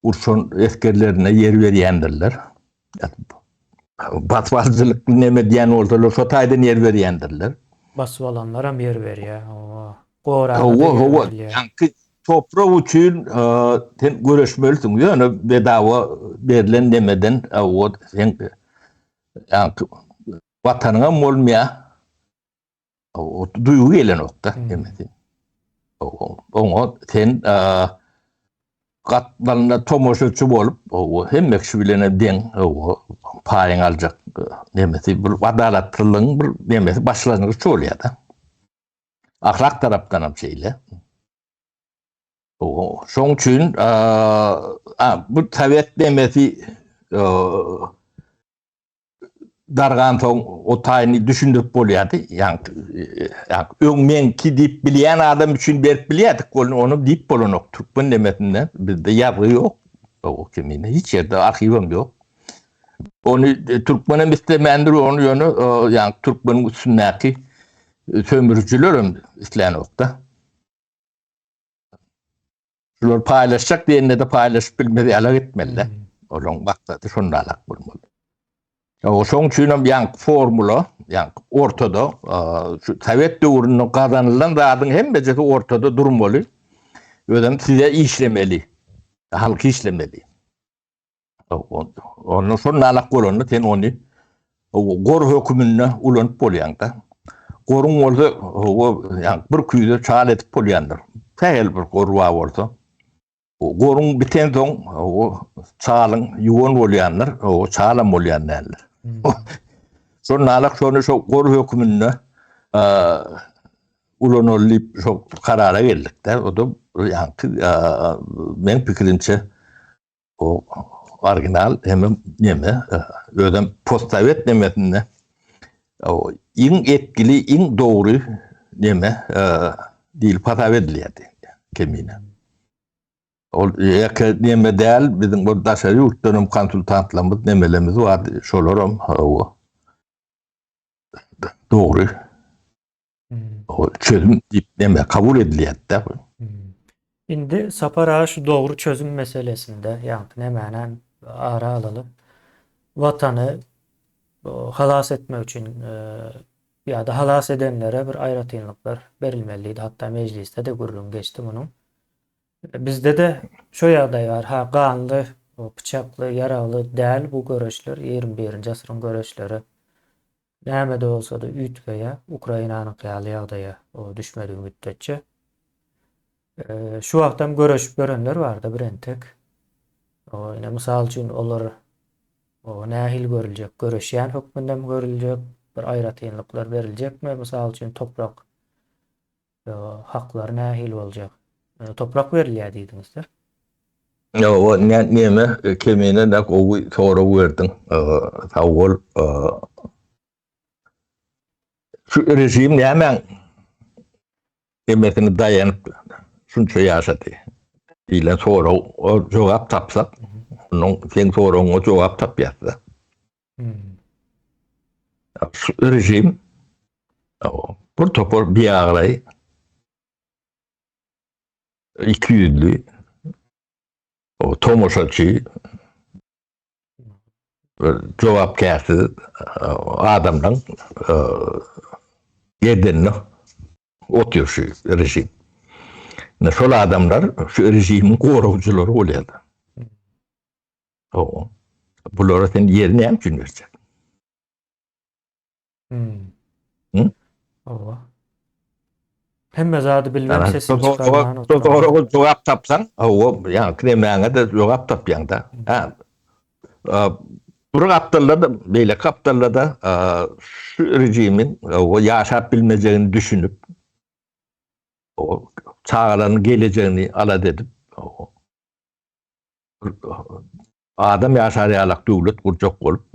urşan esgerlerine ýer berýändirler. Basyp alyjylyk neme diýen bolsalar, şo taýdan ýer berýändirler. Basyp alanlaram ýer berýär. Hawa. Gorana-da ýer berilýär. Hawa, toprak üçin sen göreşmelisiň. Ýöne bedawa berlen nemeden hawa sen ýaňky watanyňam bolmaýar. O duýgy gelenokda demesi. Oňa sen gatnalynda tomaşaçy bolup, hemme kişi bilen deň paýyň aljak demesi bir adalatlylygyň bir demesi başlangyç bolýar-da. Ahlak tarapdan hem şeýle. Şoň üçin bu sowet demesi dargansoň o taýyny düşündirip bolýardy. Ýaňky öň meňki diýip bilýän adam üçin berip bilýärdik, ol ony diýip bolanok. Türkmen demesinde bizde ýazgy ýok. O kemine hiç ýerde arhiwem ýok. Ony e, türkmenem islemändir, ony ýöne ýaňky türkmeniň üstündäki sömürüjiler hem islänokda. Şular paýlaşjak diýende-de paýlaşyp bilmez ýaly gitmeli. Hmm. Olaryň maksady şonda alak bolmaly. O şoň üçin hem ýaňky formula, ýaňky ortada, şu sowet döwründe gazanylan zadyň hemmejesi ortada durmaly. Özem size işlemeli. Halk işlemeli. Onda şol nalak bolanda sen ony gor höküminde ulanyp bolýaň-da. Goruň bolsa, ýa bir küýze çal edip bolýandyr. Sähel bir gor bar bolsa. Goruň bitensoň, o çalyň ýuwan bolýandyr, o çalam bolýan däldir. Hmm. Şol nalak şony şo gor höküminde ulanaly diýip şo karara geldik-de. O da ýaňky meň pikirimçe O original hem neme, özem postsowet nemesinde o iň etkili, iň dogry neme diýlip hasap edilýärdi kemine. Ol ýeke neme däl, biziň bir daşary ýurtdan hem konsultantlarymyz, nemelerimiz bardy, şolaram o dogry O çözüm diýip neme kabul edilýär-de. Indi Sapar aga şu dogry çözüm meselesinde, ýagny nämänem ara alaly. Watany halas etmek üçin ýa-da halas edenlere bir aýratynlyklar berilmeli diýdi. Hatda mejlisde-de gürrüň geçdi munuň. Bizde-de şo ýagdaý bar. Ha, ganly, pyçakly, ýaragly däl bu göreşler, ýigrimi birinji asyryň göreşleri. Näme-de bolsa-da üýtgeýär, Ukrainanyňky ýaly ýagdaýa düşmedigi müddetçe. Şu wagtam göreşip ýörenler bar-da birentek. Ine, mysal üçin, olar nähili görüljek? Göreşýän hökmündemi görüljek? Bir aýratynlyklar beriljekmi? Mysal üçin, toprak haklary nähili boljak? Toprak berilýär diýdiňiz-de. Ýa, neme, Kemine, ne gowy sorag berdiň. Sag bol. Şu režim nämäň nemesini daýanyp şunça ýaşady diýlen sorag jogap tapsak, onuň seň soragyňa jogap tapýas-da. Şu rejim bir topar biagraý ikiýüzli tomaşaçy jogapkärsiz adamlaryň gerdeninde otyr şu rejim. Şol adamlar şu rejimiň goragçylary bolýarlar. Hawa. Bulara sen ýeri näme üçin berjek? Hmm. Hı? Hawa. Hemme zady bilmem sesini çykarman oturan. Jogap tapsaň, hawa, ýa kremäňe de jogap tapýaň da. Ha. Bir gapdalda da, beýleki gapdalda da şu režimiň ýaşap bilmejegini düşünip, çagalaryň gelejegini alada edip, Adam ýaşar ýalak döwlet gurjak bolup,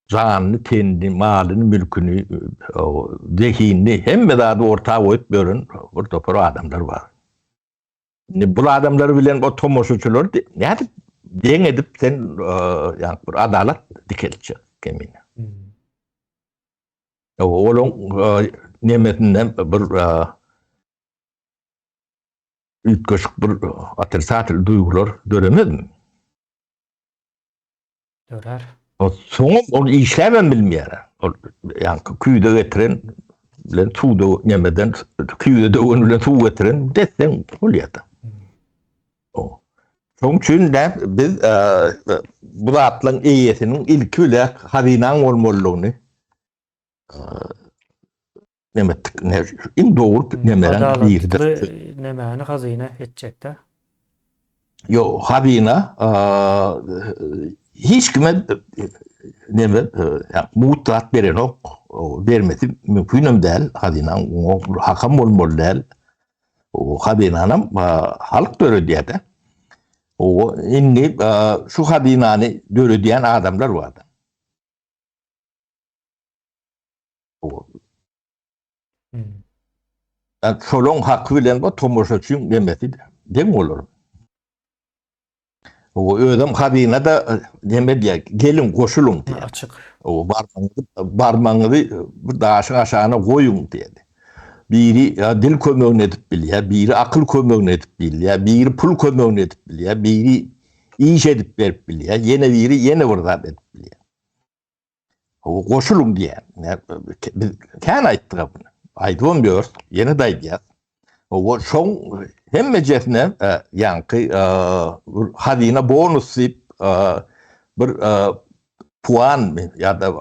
janyny, tenini, malyny, mülküni, zehinini, hemme zady orta goýup ýören bir topar adamlar bar. Indi bu adamlar bilen o tomaşaçylar nädip deň edip sen ýa bir adalat dikeltjek kemine. Hmm. Olaň nemesinden bir üýtgeşik bir otrisatel duýgular döremezmi? Dörär. O soňam ol işläbem bilmeýär. Ol ýaňky küýde getiren bilen suwda nemeden küýde döwen bilen suw getiren desseň bolýar-da. O. Şonuň üçin de biz e, bu zatlaryň eýesiniň ilki bile hazynaň bolmalydygyny e, nemetdik. Ne, iň dogry nemeleriň biridir. Adalatly nemäni hazyna etjekde? Ýok, hazyna e, hiç kime neme mugt zat berenok. Bermesi mümkinem däl. Hazynaň oňa hakam bolmaly däl. O hazynanam halk döredýär-de. O indi şu hazynany döredýän adamlar bar. O hmm. Şolaň haky bilen bu tomaşaçyň demesi deň bolar. O özem hazyna da neme diýýär, geliň goşulyň diýýär. Açyk. O barmagyňyzy barmagyňyzy bir daşyň aşagyna goýuň diýýär. Biri dil kömegini edip bilýär, biri akyl kömegini edip bilýär, biri pul kömegini edip bilýär, biri iş edip berip bilýär, ýene biri ýene bir zat edip bilýär. O goşulyň diýýär. Biz kän aýtdyk bunu. Aýdybam ýörüs, ýene-de aýdýas. O şoň hemmejesine e, ýaňky e, bir hazyna bonus diýip e, bir puan ýa-da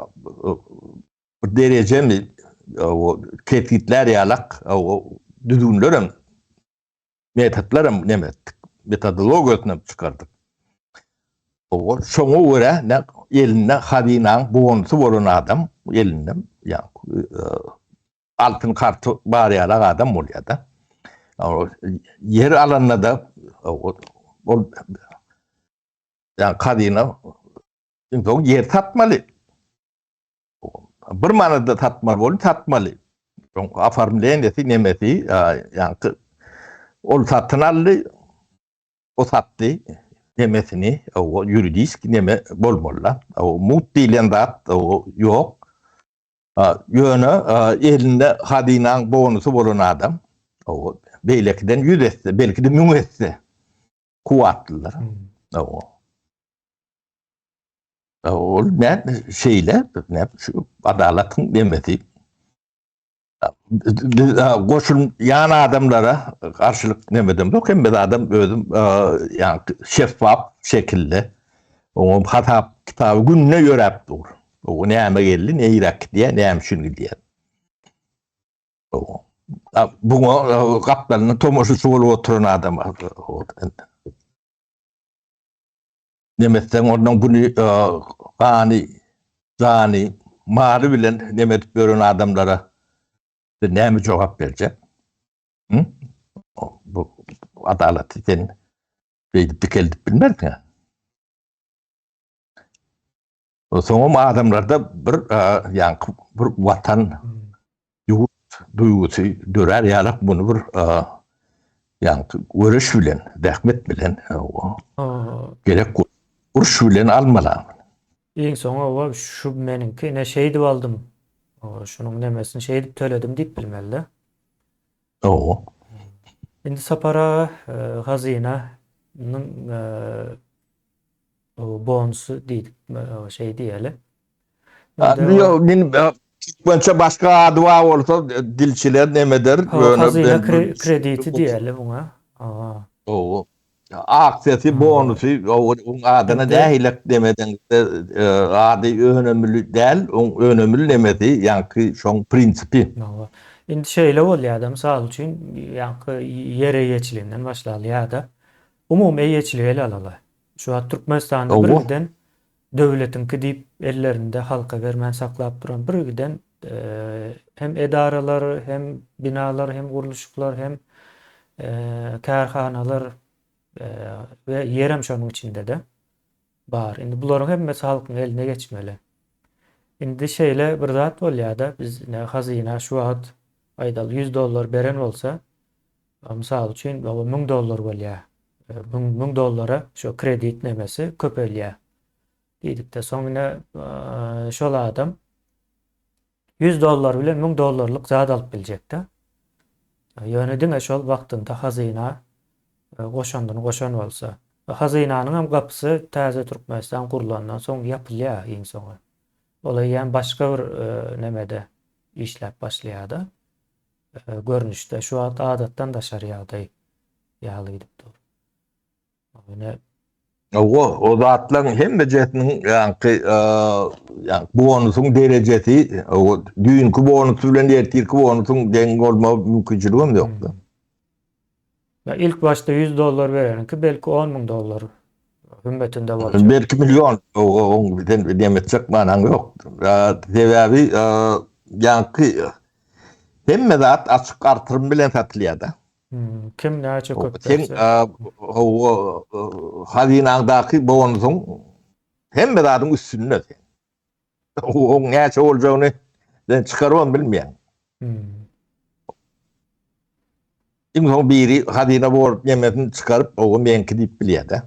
bir derejemi o kesgitlär ýalak o düzgünlerem metodlaram neme etdik. Metodologiýasyny hem çykardyk. O şoňa görä ne elinde hazynaň bonusy bolan adam elinde ýa altyn karty bar ýalak adam bolýar-da. Ýer alanda da ol ýa hazyna ýer satmaly. Bir manada satmaly bolup satmaly. Soň oformleniýesi nemesi ýaňky ol satyn aldy, o satdy nemesini, o ýuridiski neme bolmaly-da. O mugt diýlen zat o ýok. Ýöne elinde hazynaň bonusy bolan adam o beýlekiden 100 esse, belki-de 1000 esse kuwwatlydyr. O Ol ne şeýle, ne şu adalatyň demesi. Biz goşulýan adamlara garşylyk nemedem yok. Hemme adam özüm ýa şeffaf şekilde oňa hasap kitaby günde ýöräp dur. O näme geldi, neýräk gidýär, näme üçin gidýär. Buňa gapdalynda tomaşaçy bolup oturan adam. Nemetseň ondan güni gany, jany, maly bilen neme edip ýören adamlara sen näme jogap berjek? Hı? Bu adalaty sen beýdip dikeldip bilmersiň. Soňam adamlarda bir ýaňky bir watan ýurt duýgusy dörär ýalak muny bir ýaňky göreş bilen, zähmet bilen gerek uruş bilen almaly. Iň soňy oba şu meniňki ine şeýdip aldym. Şunuň nemesini şeýdip töledim diýip bilmeli-de. Owo. Indi Sapar aga hazynanyň bonusy diýdik, şeý diýeli. Ýok, men türkmençe başga ady bar bolsa dilçiler nemeder, ýöne hazyna krediti diýeli muňa. Owo. Aksiýasy, bonusy, oň adyna nähili demedeňizde ady önemli däl, oň önemli nemesi, ýaňky şoň prinsipi. Indi şeýle bolýar-da, mysal üçin, ýaňky ýer eýeçiliginden başlaly ýa-da umumy eýeçiligi ele alaly. Şu wagt Türkmenistanda bir giden döwletiňki diýip ellerinde halka bermän saklap duran bir giden hem edaralar, hem binalar, hem gurluşyklar, hem kärhanalar we ýerem şonuň içinde-de bar. Indi bularyň hemmesi halkyň eline geçmeli. Indi şeýle bir zat bolýar-da, biz ine hazyna şu wagt aýdaly 100 dollar beren bolsa, mysal üçin, 1000 dollar bolýar. 1000 dollara şu kredit nemesi köpelýär. Diýdikde soň ine şol adam 100 dollar bilen 1000 dollarlyk zat alyp biljekde. Ýöne diňe şol wagtynda hazyna goşandyny goşan bolsa. Hazynanyň hem gapysy täze Türkmenistan gurlandan soň ýapylýar iň soňy. Ol eýýäm başga bir nemede işläp başlaýar-da. Görnüşde şu wagt adatdan daşary ýagdaý ýaly gidip dur. Ýöne Owo, o zatlaryň hemmejesiniň ýaňky ýaňky bonusyň derejesi, o düýnki bonus bilen ertirki bonusyň deň bolma mümkinçiligi hem ýokdy. Ya ilk başda 100 dollar bereniňki belki 10 müň dollar hümmetinde boljak. Belki milyon, oň sen demetjek manaň ýok. Sebäbi ýaňky hemme zat açyk artyrym bilen satylýar-da. Kim näçe köp berse. Sen hawa hazynaňdaky bonusyň hemme zadyň üstünde sen. Oň näçe boljagyny sen çykarybam bilmeýäň. Iň soň biri hazyna bolup nemesini çykaryp, oňa meňki diýip bilýär-de.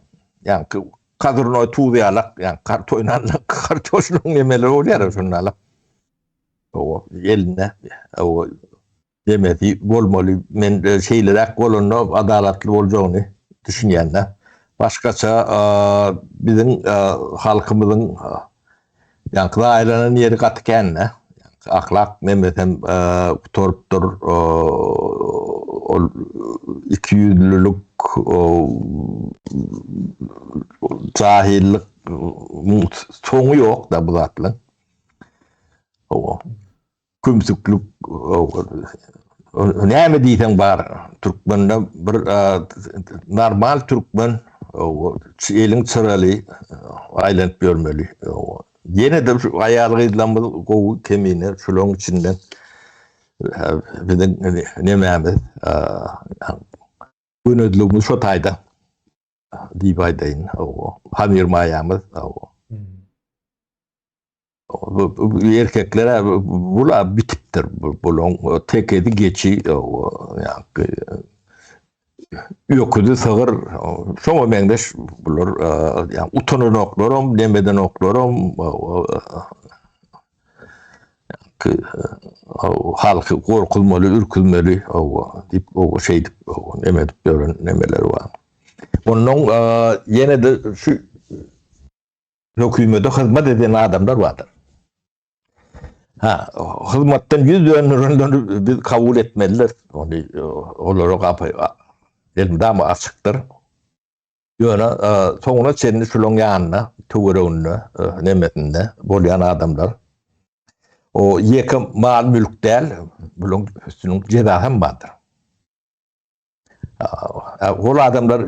Ýaňky kazurnoý tuz ýalak, ýaňky kart oýnanda kartoşnyň nemeleri bolýar şonda. Owa, elinde owa Demesi bolmaly. Men şeýleräk bolanda adalatly boljagyny düşünýän-de. Başgaça biziň halkymyzyň ýaňky zaýalanan ýeri gaty kän-de. Ahlak nemesem gutarypdyr. Ol ikiýüzlülik, jahyllyk soňy ýok-da bu zatlaryň. Hawa. Kümsüklik näme diýseň bar. Türkmende bir normal türkmen eliň çyraly aýlanyp ýörmeli. Ýene-de şu aýal-gyzlarymyz gowy kemine şularyň içinden biziň nemämiz gönezligimiz şo taýda diýip aýdaýyn. Hamyr maýamyz. Bu erkeklere bula bitipdir. Bulaň tekedi geçi, ýa-ki öküzi sygyr, şoňa meňzeş bular ýa utananoklaram, nemedenoklaram, ýa-ki halky gorkuzmaly, ürküzmeli, diýip, şeýdip, neme edip ýören nemeleri bar. Ondan ýene-de şu Hökümete hyzmat eden adamlar bardyr. Ha, hyzmatdan ýüz döndürenleri biz kabul etmelidir. Ony olara gapy elmydama açykdyr. Ýöne soňuna çenli şularyň ýanynda, töwereginde, nemesinde bolýan adamlar o ýeke mal-mülk däl, bularyň üstüniň jezasy hem bardyr. Ol adamlar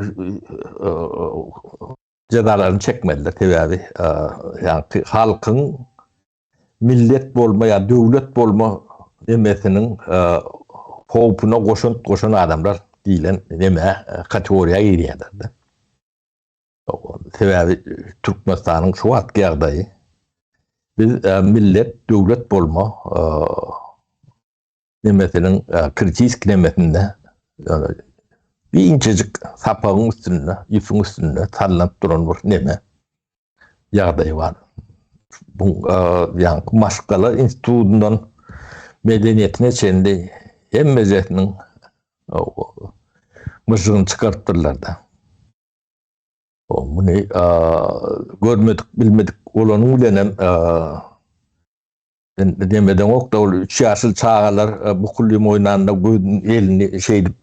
jezalaryny çekmelidir. Sebäbi ýagny halkyň millet bolma ýa döwlet bolma demesiniň howpuna goşant goşan adamlar diýlen neme kategoriýa girýärler. Sebäbi Türkmenistanyň şu wagtky ýagdaýy biz millet döwlet bolma nemesiniň kritik nemesinde ýöne bir inçejik sapagyň üstünde, ýüpüň üstünde sallanyp duran bir neme ýagdaýy bar. Bu ýaňky maşgala institutyndan medeniýetine çenli hemmejesiniň myžžygyny çykarypdyrlar-da. Muny görmedik, bilmedik bolanyň bilenem Demedeňok-da ol üç ýaşly çagalar bukullym oýnanda gözüni elini şeýdip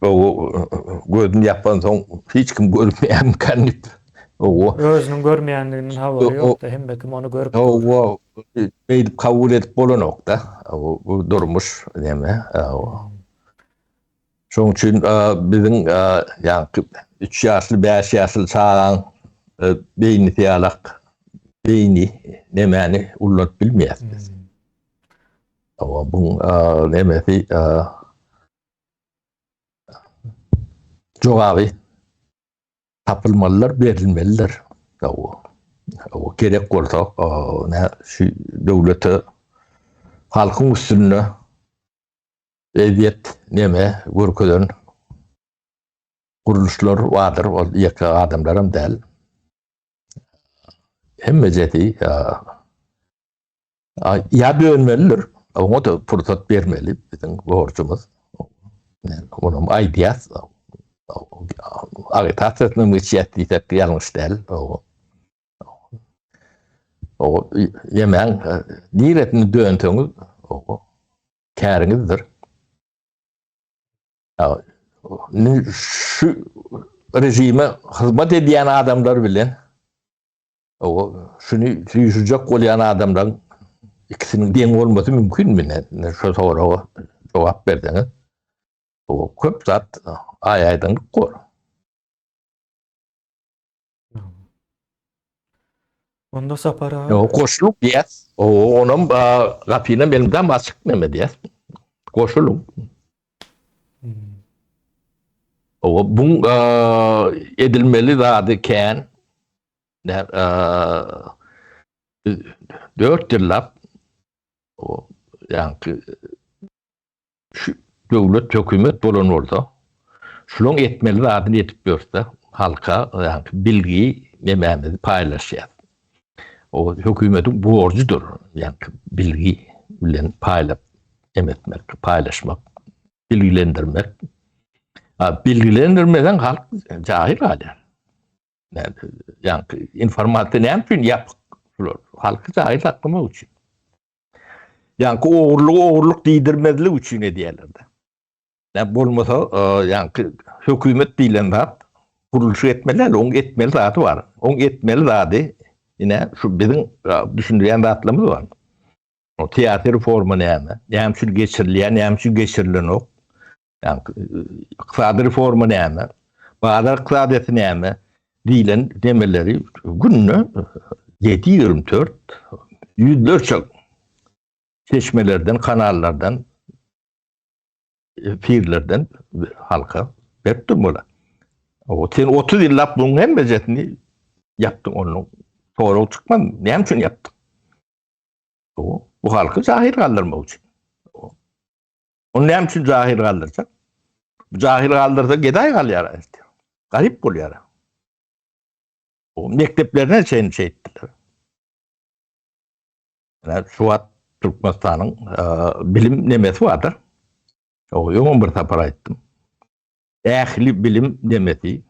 gözüni ýapansoň hiç kim görmeýärmikä diýip. Hawa. Özüniň görmeýändiginden habary ýok-da, hemme kim ony görüp dur. Hawa, beýdip kabul edip bolanok-da. Bu durmuş neme. Hawa. Şonuň üçin biziň ýaňky üç ýaşly, bäş ýaşly çagaň beýnisi ýalak beýni nemäni ullanyp bilmeýäris biz. Hawa, bu nemesi jogaby tapylmalydyr, berilmelidir. Hawa. Hawa, gerek bolsa, şu döwlete halkyň üstünde Ezýet neme görkezen. Gurluşlar bardyr, ol ýeke adamlaram däl. Hemmejesi ýa dönmelidir, oňa-da pursat bermeli biziň borjumyz. Onam aýdýas. Agitasiýasyny hem geçýäs diýsek ýalňyş däl. O ýemäň niresini dönseňiz, o käriňizdir. Şu režime hyzmat edýän adamlar bilen o şuny süýşürjek bolýan adamlaryň ikisiniň deň bolmasy mümkinmi? Şu soraga jogap berseňiz, o köp zat aý-aýdyňlyk bor. Onda Sapar aga. Ýok, goşulyň diýýäs. O, onam gapynam elimdem açyk neme diýýäs. Goşulyň. Hmm. O, buň edilmeli zady kän. 4 ýyllap o, ýaňky Şu döwlet hökümet bolan bolsa, şulaň etmeli zadyny edip ýörse, halka ýaňky bilgi nemämizi paýlaşýas. O hökümetiň borjudyr, ýaňky bilgi bilen paýlap em etmek, paýlaşmak, bilgilendirmek. A bilgilendirmeseň halk jahil galýar. Ýaňky informasiýa näme üçin ýapyk şular? Halky jahil saklamak üçin. Ýaňky ogurlygy ogurlyk diýdirmezlik üçin edýärler-de. Ýa bolmasa, ýaňky hökümet diýlen zat gurluşyk etmeli däl, oň etmeli zady bar. Oň etmeli zady ine şu biziň düşündirýän zatlarymyz bar. O syýasy reforma näme? Näme üçin geçirilýär, näme üçin geçirilenok? Ýagny ykdysady reforma näme? Bazar ykdysadyýeti näme? diýlen demeleri günde 7-24 ýüzlerçe çeşmelerden, kanallardan, efirlerden halka berip durmaly. O sen 30 ýyllap buň hemmejesini ýapdyň onuň sorag çykmaz. Näme üçin ýapdyň? O bu halky jahil galdyrmak üçin. Ony näme üçin jahil galdyrjak? Jahil galdyrsa gedaý galýar ertir. Garyp bolýar. O mekdeplerine çenli şeýtdiler. Ýa şu wagt Türkmenistanyň e, bilim nemesi bardyr. O öňem bir sapar aýtdym. Ähli bilim nemesi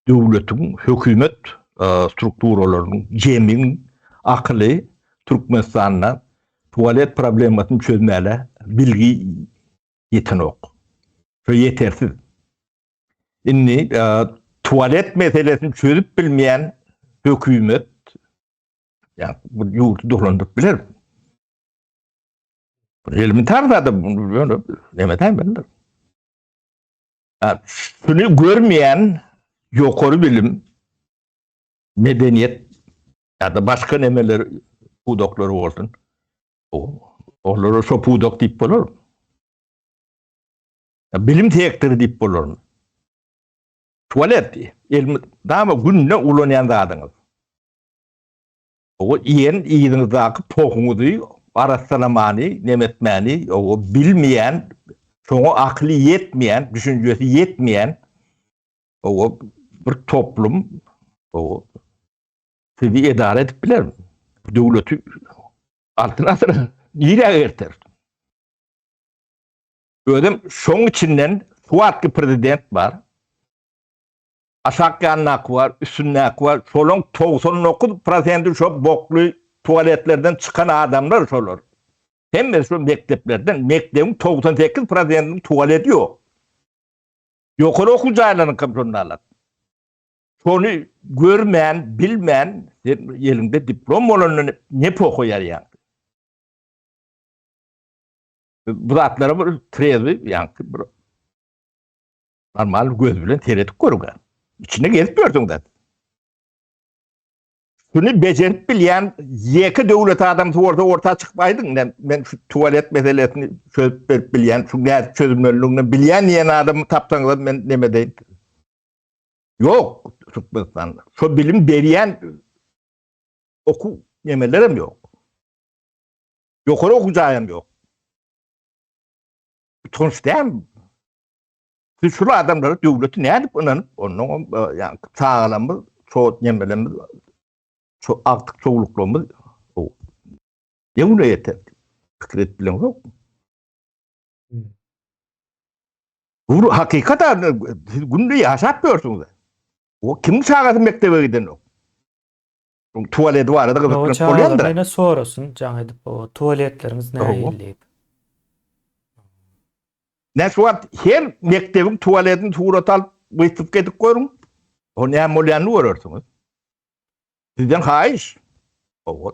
döwletiň hökümet e, strukturalarynyň jemiň akyly Türkmenistanda tualet problemasyny çözmäle bilgi ýetenok. Şu ýetersiz. Indi e, tualet meselesini çözüp bilmeýän hökümet ýa bu ýurdy dolandyryp biler. Elementar zat ýöne näme diýmelidir. Şuny görmeýän ýokary bilim, medeniýet ýa-da başga nemeler pudaklary bolsun. Olara şo pudak diýip bolar. Bilim sektory diýip bolarmy? Tualet elmydama günde ulanýan zadyňyz. O iýen yzyňyzdaky pohuňyzy arassalamany, neme etmäni, o bilmeýän, şoňa akyly ýetmeýän, düşünjesi ýetmeýän o bir toplum o sizi edara edip bilermi? Döwleti altyn asyra nirä erter? Özem şoň içinden suwatly prezident bar. Aşak ýandaky bar, üstündäki bar, şolaň 99 prosenti şo bokly tualetlerden çykan adamlar şolar. Hemmesi şo mekdeplerden, mekdebiň 98 prosentiniň tualeti ýok. Ýokary okuw jaýlarynyňkam şonda alat. Şony görmän, bilmän, sen eliňde diplom bolandan ne poha ýarýaň? Bu zatlara bir trezwi, ýaňky bir Normal göz bilen seredip görüň. İçinde gezip gördüň da. Şunu bejerip bilýän ýeke döwlet adamsy bolsa orta çykyp aýdyň. Men, men şu tualet meselesini çözüp berip bilýän, şu nädip çözülmelidigini bilýän diýen adamy tapsaňyz men neme deýin. Ýok Türkmenistanda. Şo bilim berýän okuw nemelerem ýok. Ýokary okuw jaýam ýok. Utanç dälmi? Siz şul adamlara döwleti nädip ynanyp, onnoňam ýa çagalarymyz, ço nemelerimiz, ço agtyk çowluklarymyz ne güne ýeter? Pikir edip bileňzokmy? Bu hakykat siz günde ýaşap ýörsüňiz. O kimiň çagasy mekdebe gidenok? Tualeti barada gyzyklanyp bolýandyr. Ýene sorasyn jaň edip o tualetleriňiz nähili diýip. Ne şu wagt her mekdebiň tualetini surat alyp wystavka edip görüň. O näme bolýanyny görersiňiz. Sizden haýyş. Owa.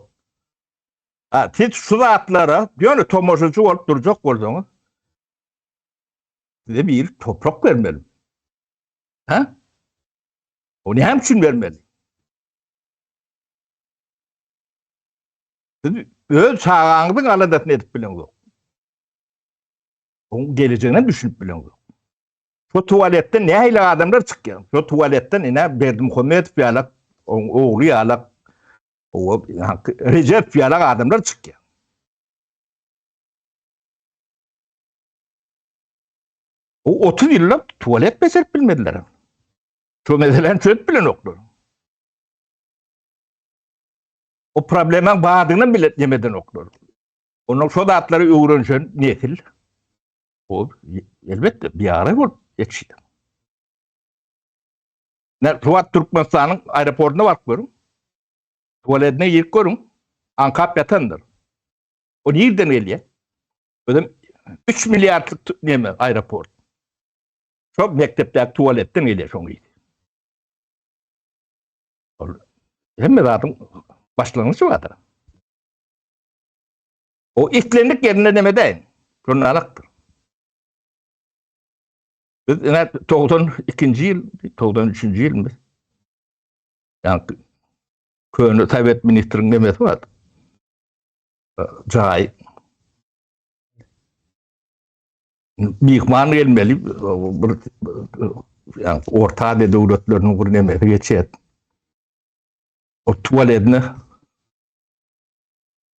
Ha, siz şu zatlara ýöne tomaşaçy bolup durjak bolsaňyz, size bir toprak bermeli. Ha? O näme üçin bermeli? Siz öz çagaňyzyň aladasyny edip bileňzok. Oň gelejegine düşünip bileňzok. Şu tualetden nähili adamlar çykýar? Şu tualetden ine Berdimuhamedow ýalak, oň ogly ýalak, o Rejep ýalak adamlar çykýar. O 30 ýyllap tualet bejerip bilmediler. Şu meseläni çözüp bilenoklar. O problemaň bardygyny bile nemedenoklar. Ondan şo zatlary öwrenşen nesil o elbetde biýara bolup ýetişdi. Ne şu Türkmenistanyň aeroportuna baryp görüň. Tualetine girip görüň. Aňkap ýatandyr. O nirden gelýär? Özem 3 milliardlyk neme aeroport. Şo mekdepdäki tualetden gelýär şoň ysy. Ol hemme zadyň başlangyjy bardyr. O islendik ýerinde neme däýin. Şonda alakdyr. Biz ine 92-nji ýyl, 93-nji ýylmy? Ýa köne sowet ministriň nemesi bar. Jaý. Myhman gelmeli bir ýa Orta Aziýa döwletleriniň bir nemesi geçýär. O tualetine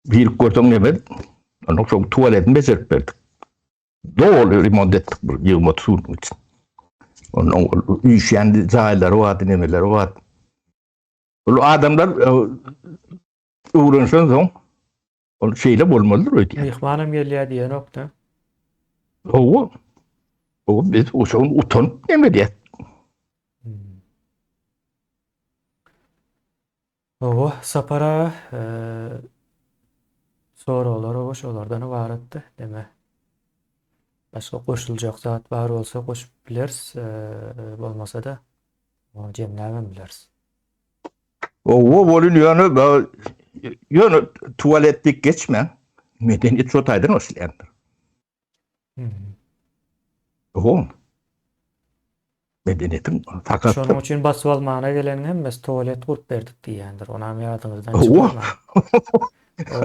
girip görseň neme? Ondan soň tualetini bejerip berdik. Doly remont etdik bir 20-30 günüň içinde. Ondan üýşýän jaýlary bardy, nemeleri bardy. Ol adamlar e, öwrenşen soň Ol şeýle bolmalydyr öýdýän. Myhmanam gelýär diýenok-da. Hawa. Hawa biz oşon utanyp neme diýýär. Hmm. Hawa, Sapar aga, e, soraglar hawa şolardan ybaratdy. Deme. Başga goşuljak zat bar bolsa goşup bileris, e, bolmasa-da jemläbem bileris. Owo bolun ýöne ýöne tualet dik geçme. Medeniýet şo taýdan başlaýandyr. Owo. Medeniýetiň sakatdyr. Şonuň üçin basyp almana geleniň hemmesi tualet gurup berdik diýýändir. Onam ýadyňyzdan çykarmaň.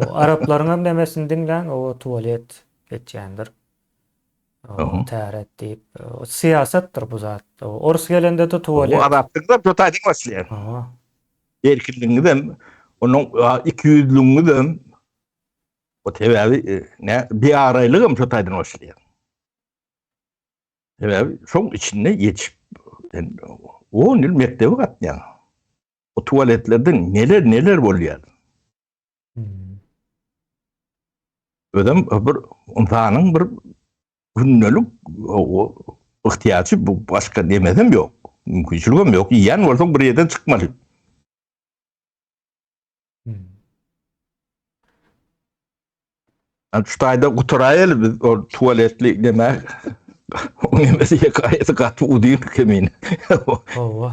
O araplaryň hem nemesini diňläň, o tualet geçýändir. Täret diýip, syýasatdyr bu zat. Orus gelende-de tualet. Bu azatlyk da şu taýdan başlaýar. Erkinligiňizem, onuň ikiýüzlügiňizem o sebäbi e, ne biaraýlygam şu taýdan başlaýar. Sebäbi şoň içinde ýetişip sen 10 ýyl mekdebe gatnaýaň. O tualetlerden neler neler bolýar. Hmm. Özem bir ynsanyň bir gündelik ihtiýajy bu başga demesem ýok. Mümkinçiligem ýok. Iýen bolsaň bir ýerden çykmaly. Hmm. Şu taýda gutaraýaly biz o tualetli neme o nemesi hekaýasy gaty uzyn kemine. Hawa.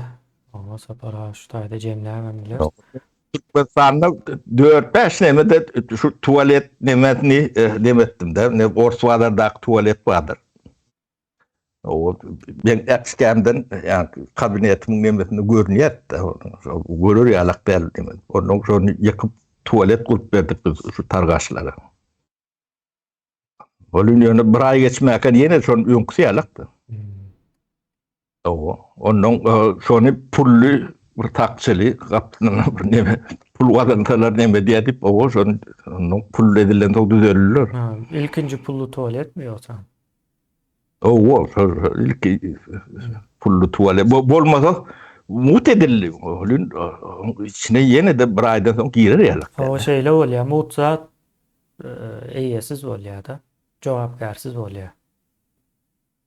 Hawa Sapar aga şu taýda jemläbem bileris. Türkmenistanda 4-5 neme de şu tualet nemesini e, demetdim de. Ne Ors bazardaky tualet bardyr. O ben äpişgämden ýa kabinetimiň nemesinde görünýär de. Görer ýalak däl demek. Ondan şony ýykyp tualet gurup berdik biz şu targaşlara. Ol ýöne bir aý geçmäkä ýene şon öňküsi ýalakdy. Hmm. Owa, ondan e, şony pully bir takçyly gapysyna bir neme pul gazansalar neme diýä diýip, owa şony ondan pul edilen soň düzeldiler. Ha, ilkinji pully tualetmi ýogsa? Owo, ilki pully tuwalet bolmasa mut edildi. Oglun içine ýene-de bir aýdan soň girer ýaly. Hawa, şeýle bolýar. Mut zat eýesiz bolýar-da, jogapkärsiz bolýar.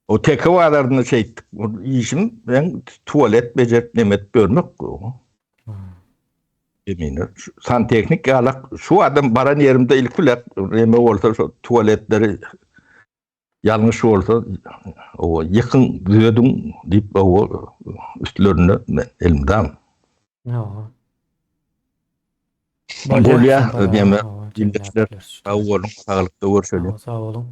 O teke bazarynda şeýtdik. Işim ben tuwalet bejerip neme edip ýörmek. Emine santehnik ýalak şu adam baran ýerimde ilki bilen neme bolsa şu tuwaletleri Ýalňyş bolsa, owa, ýykyň, düzediň diýip, owa, üstlerinde men elmydam. Hawa. Bolýar, diýme, ildeşler, sag boluň, saglykda görşeliň. Sag boluň.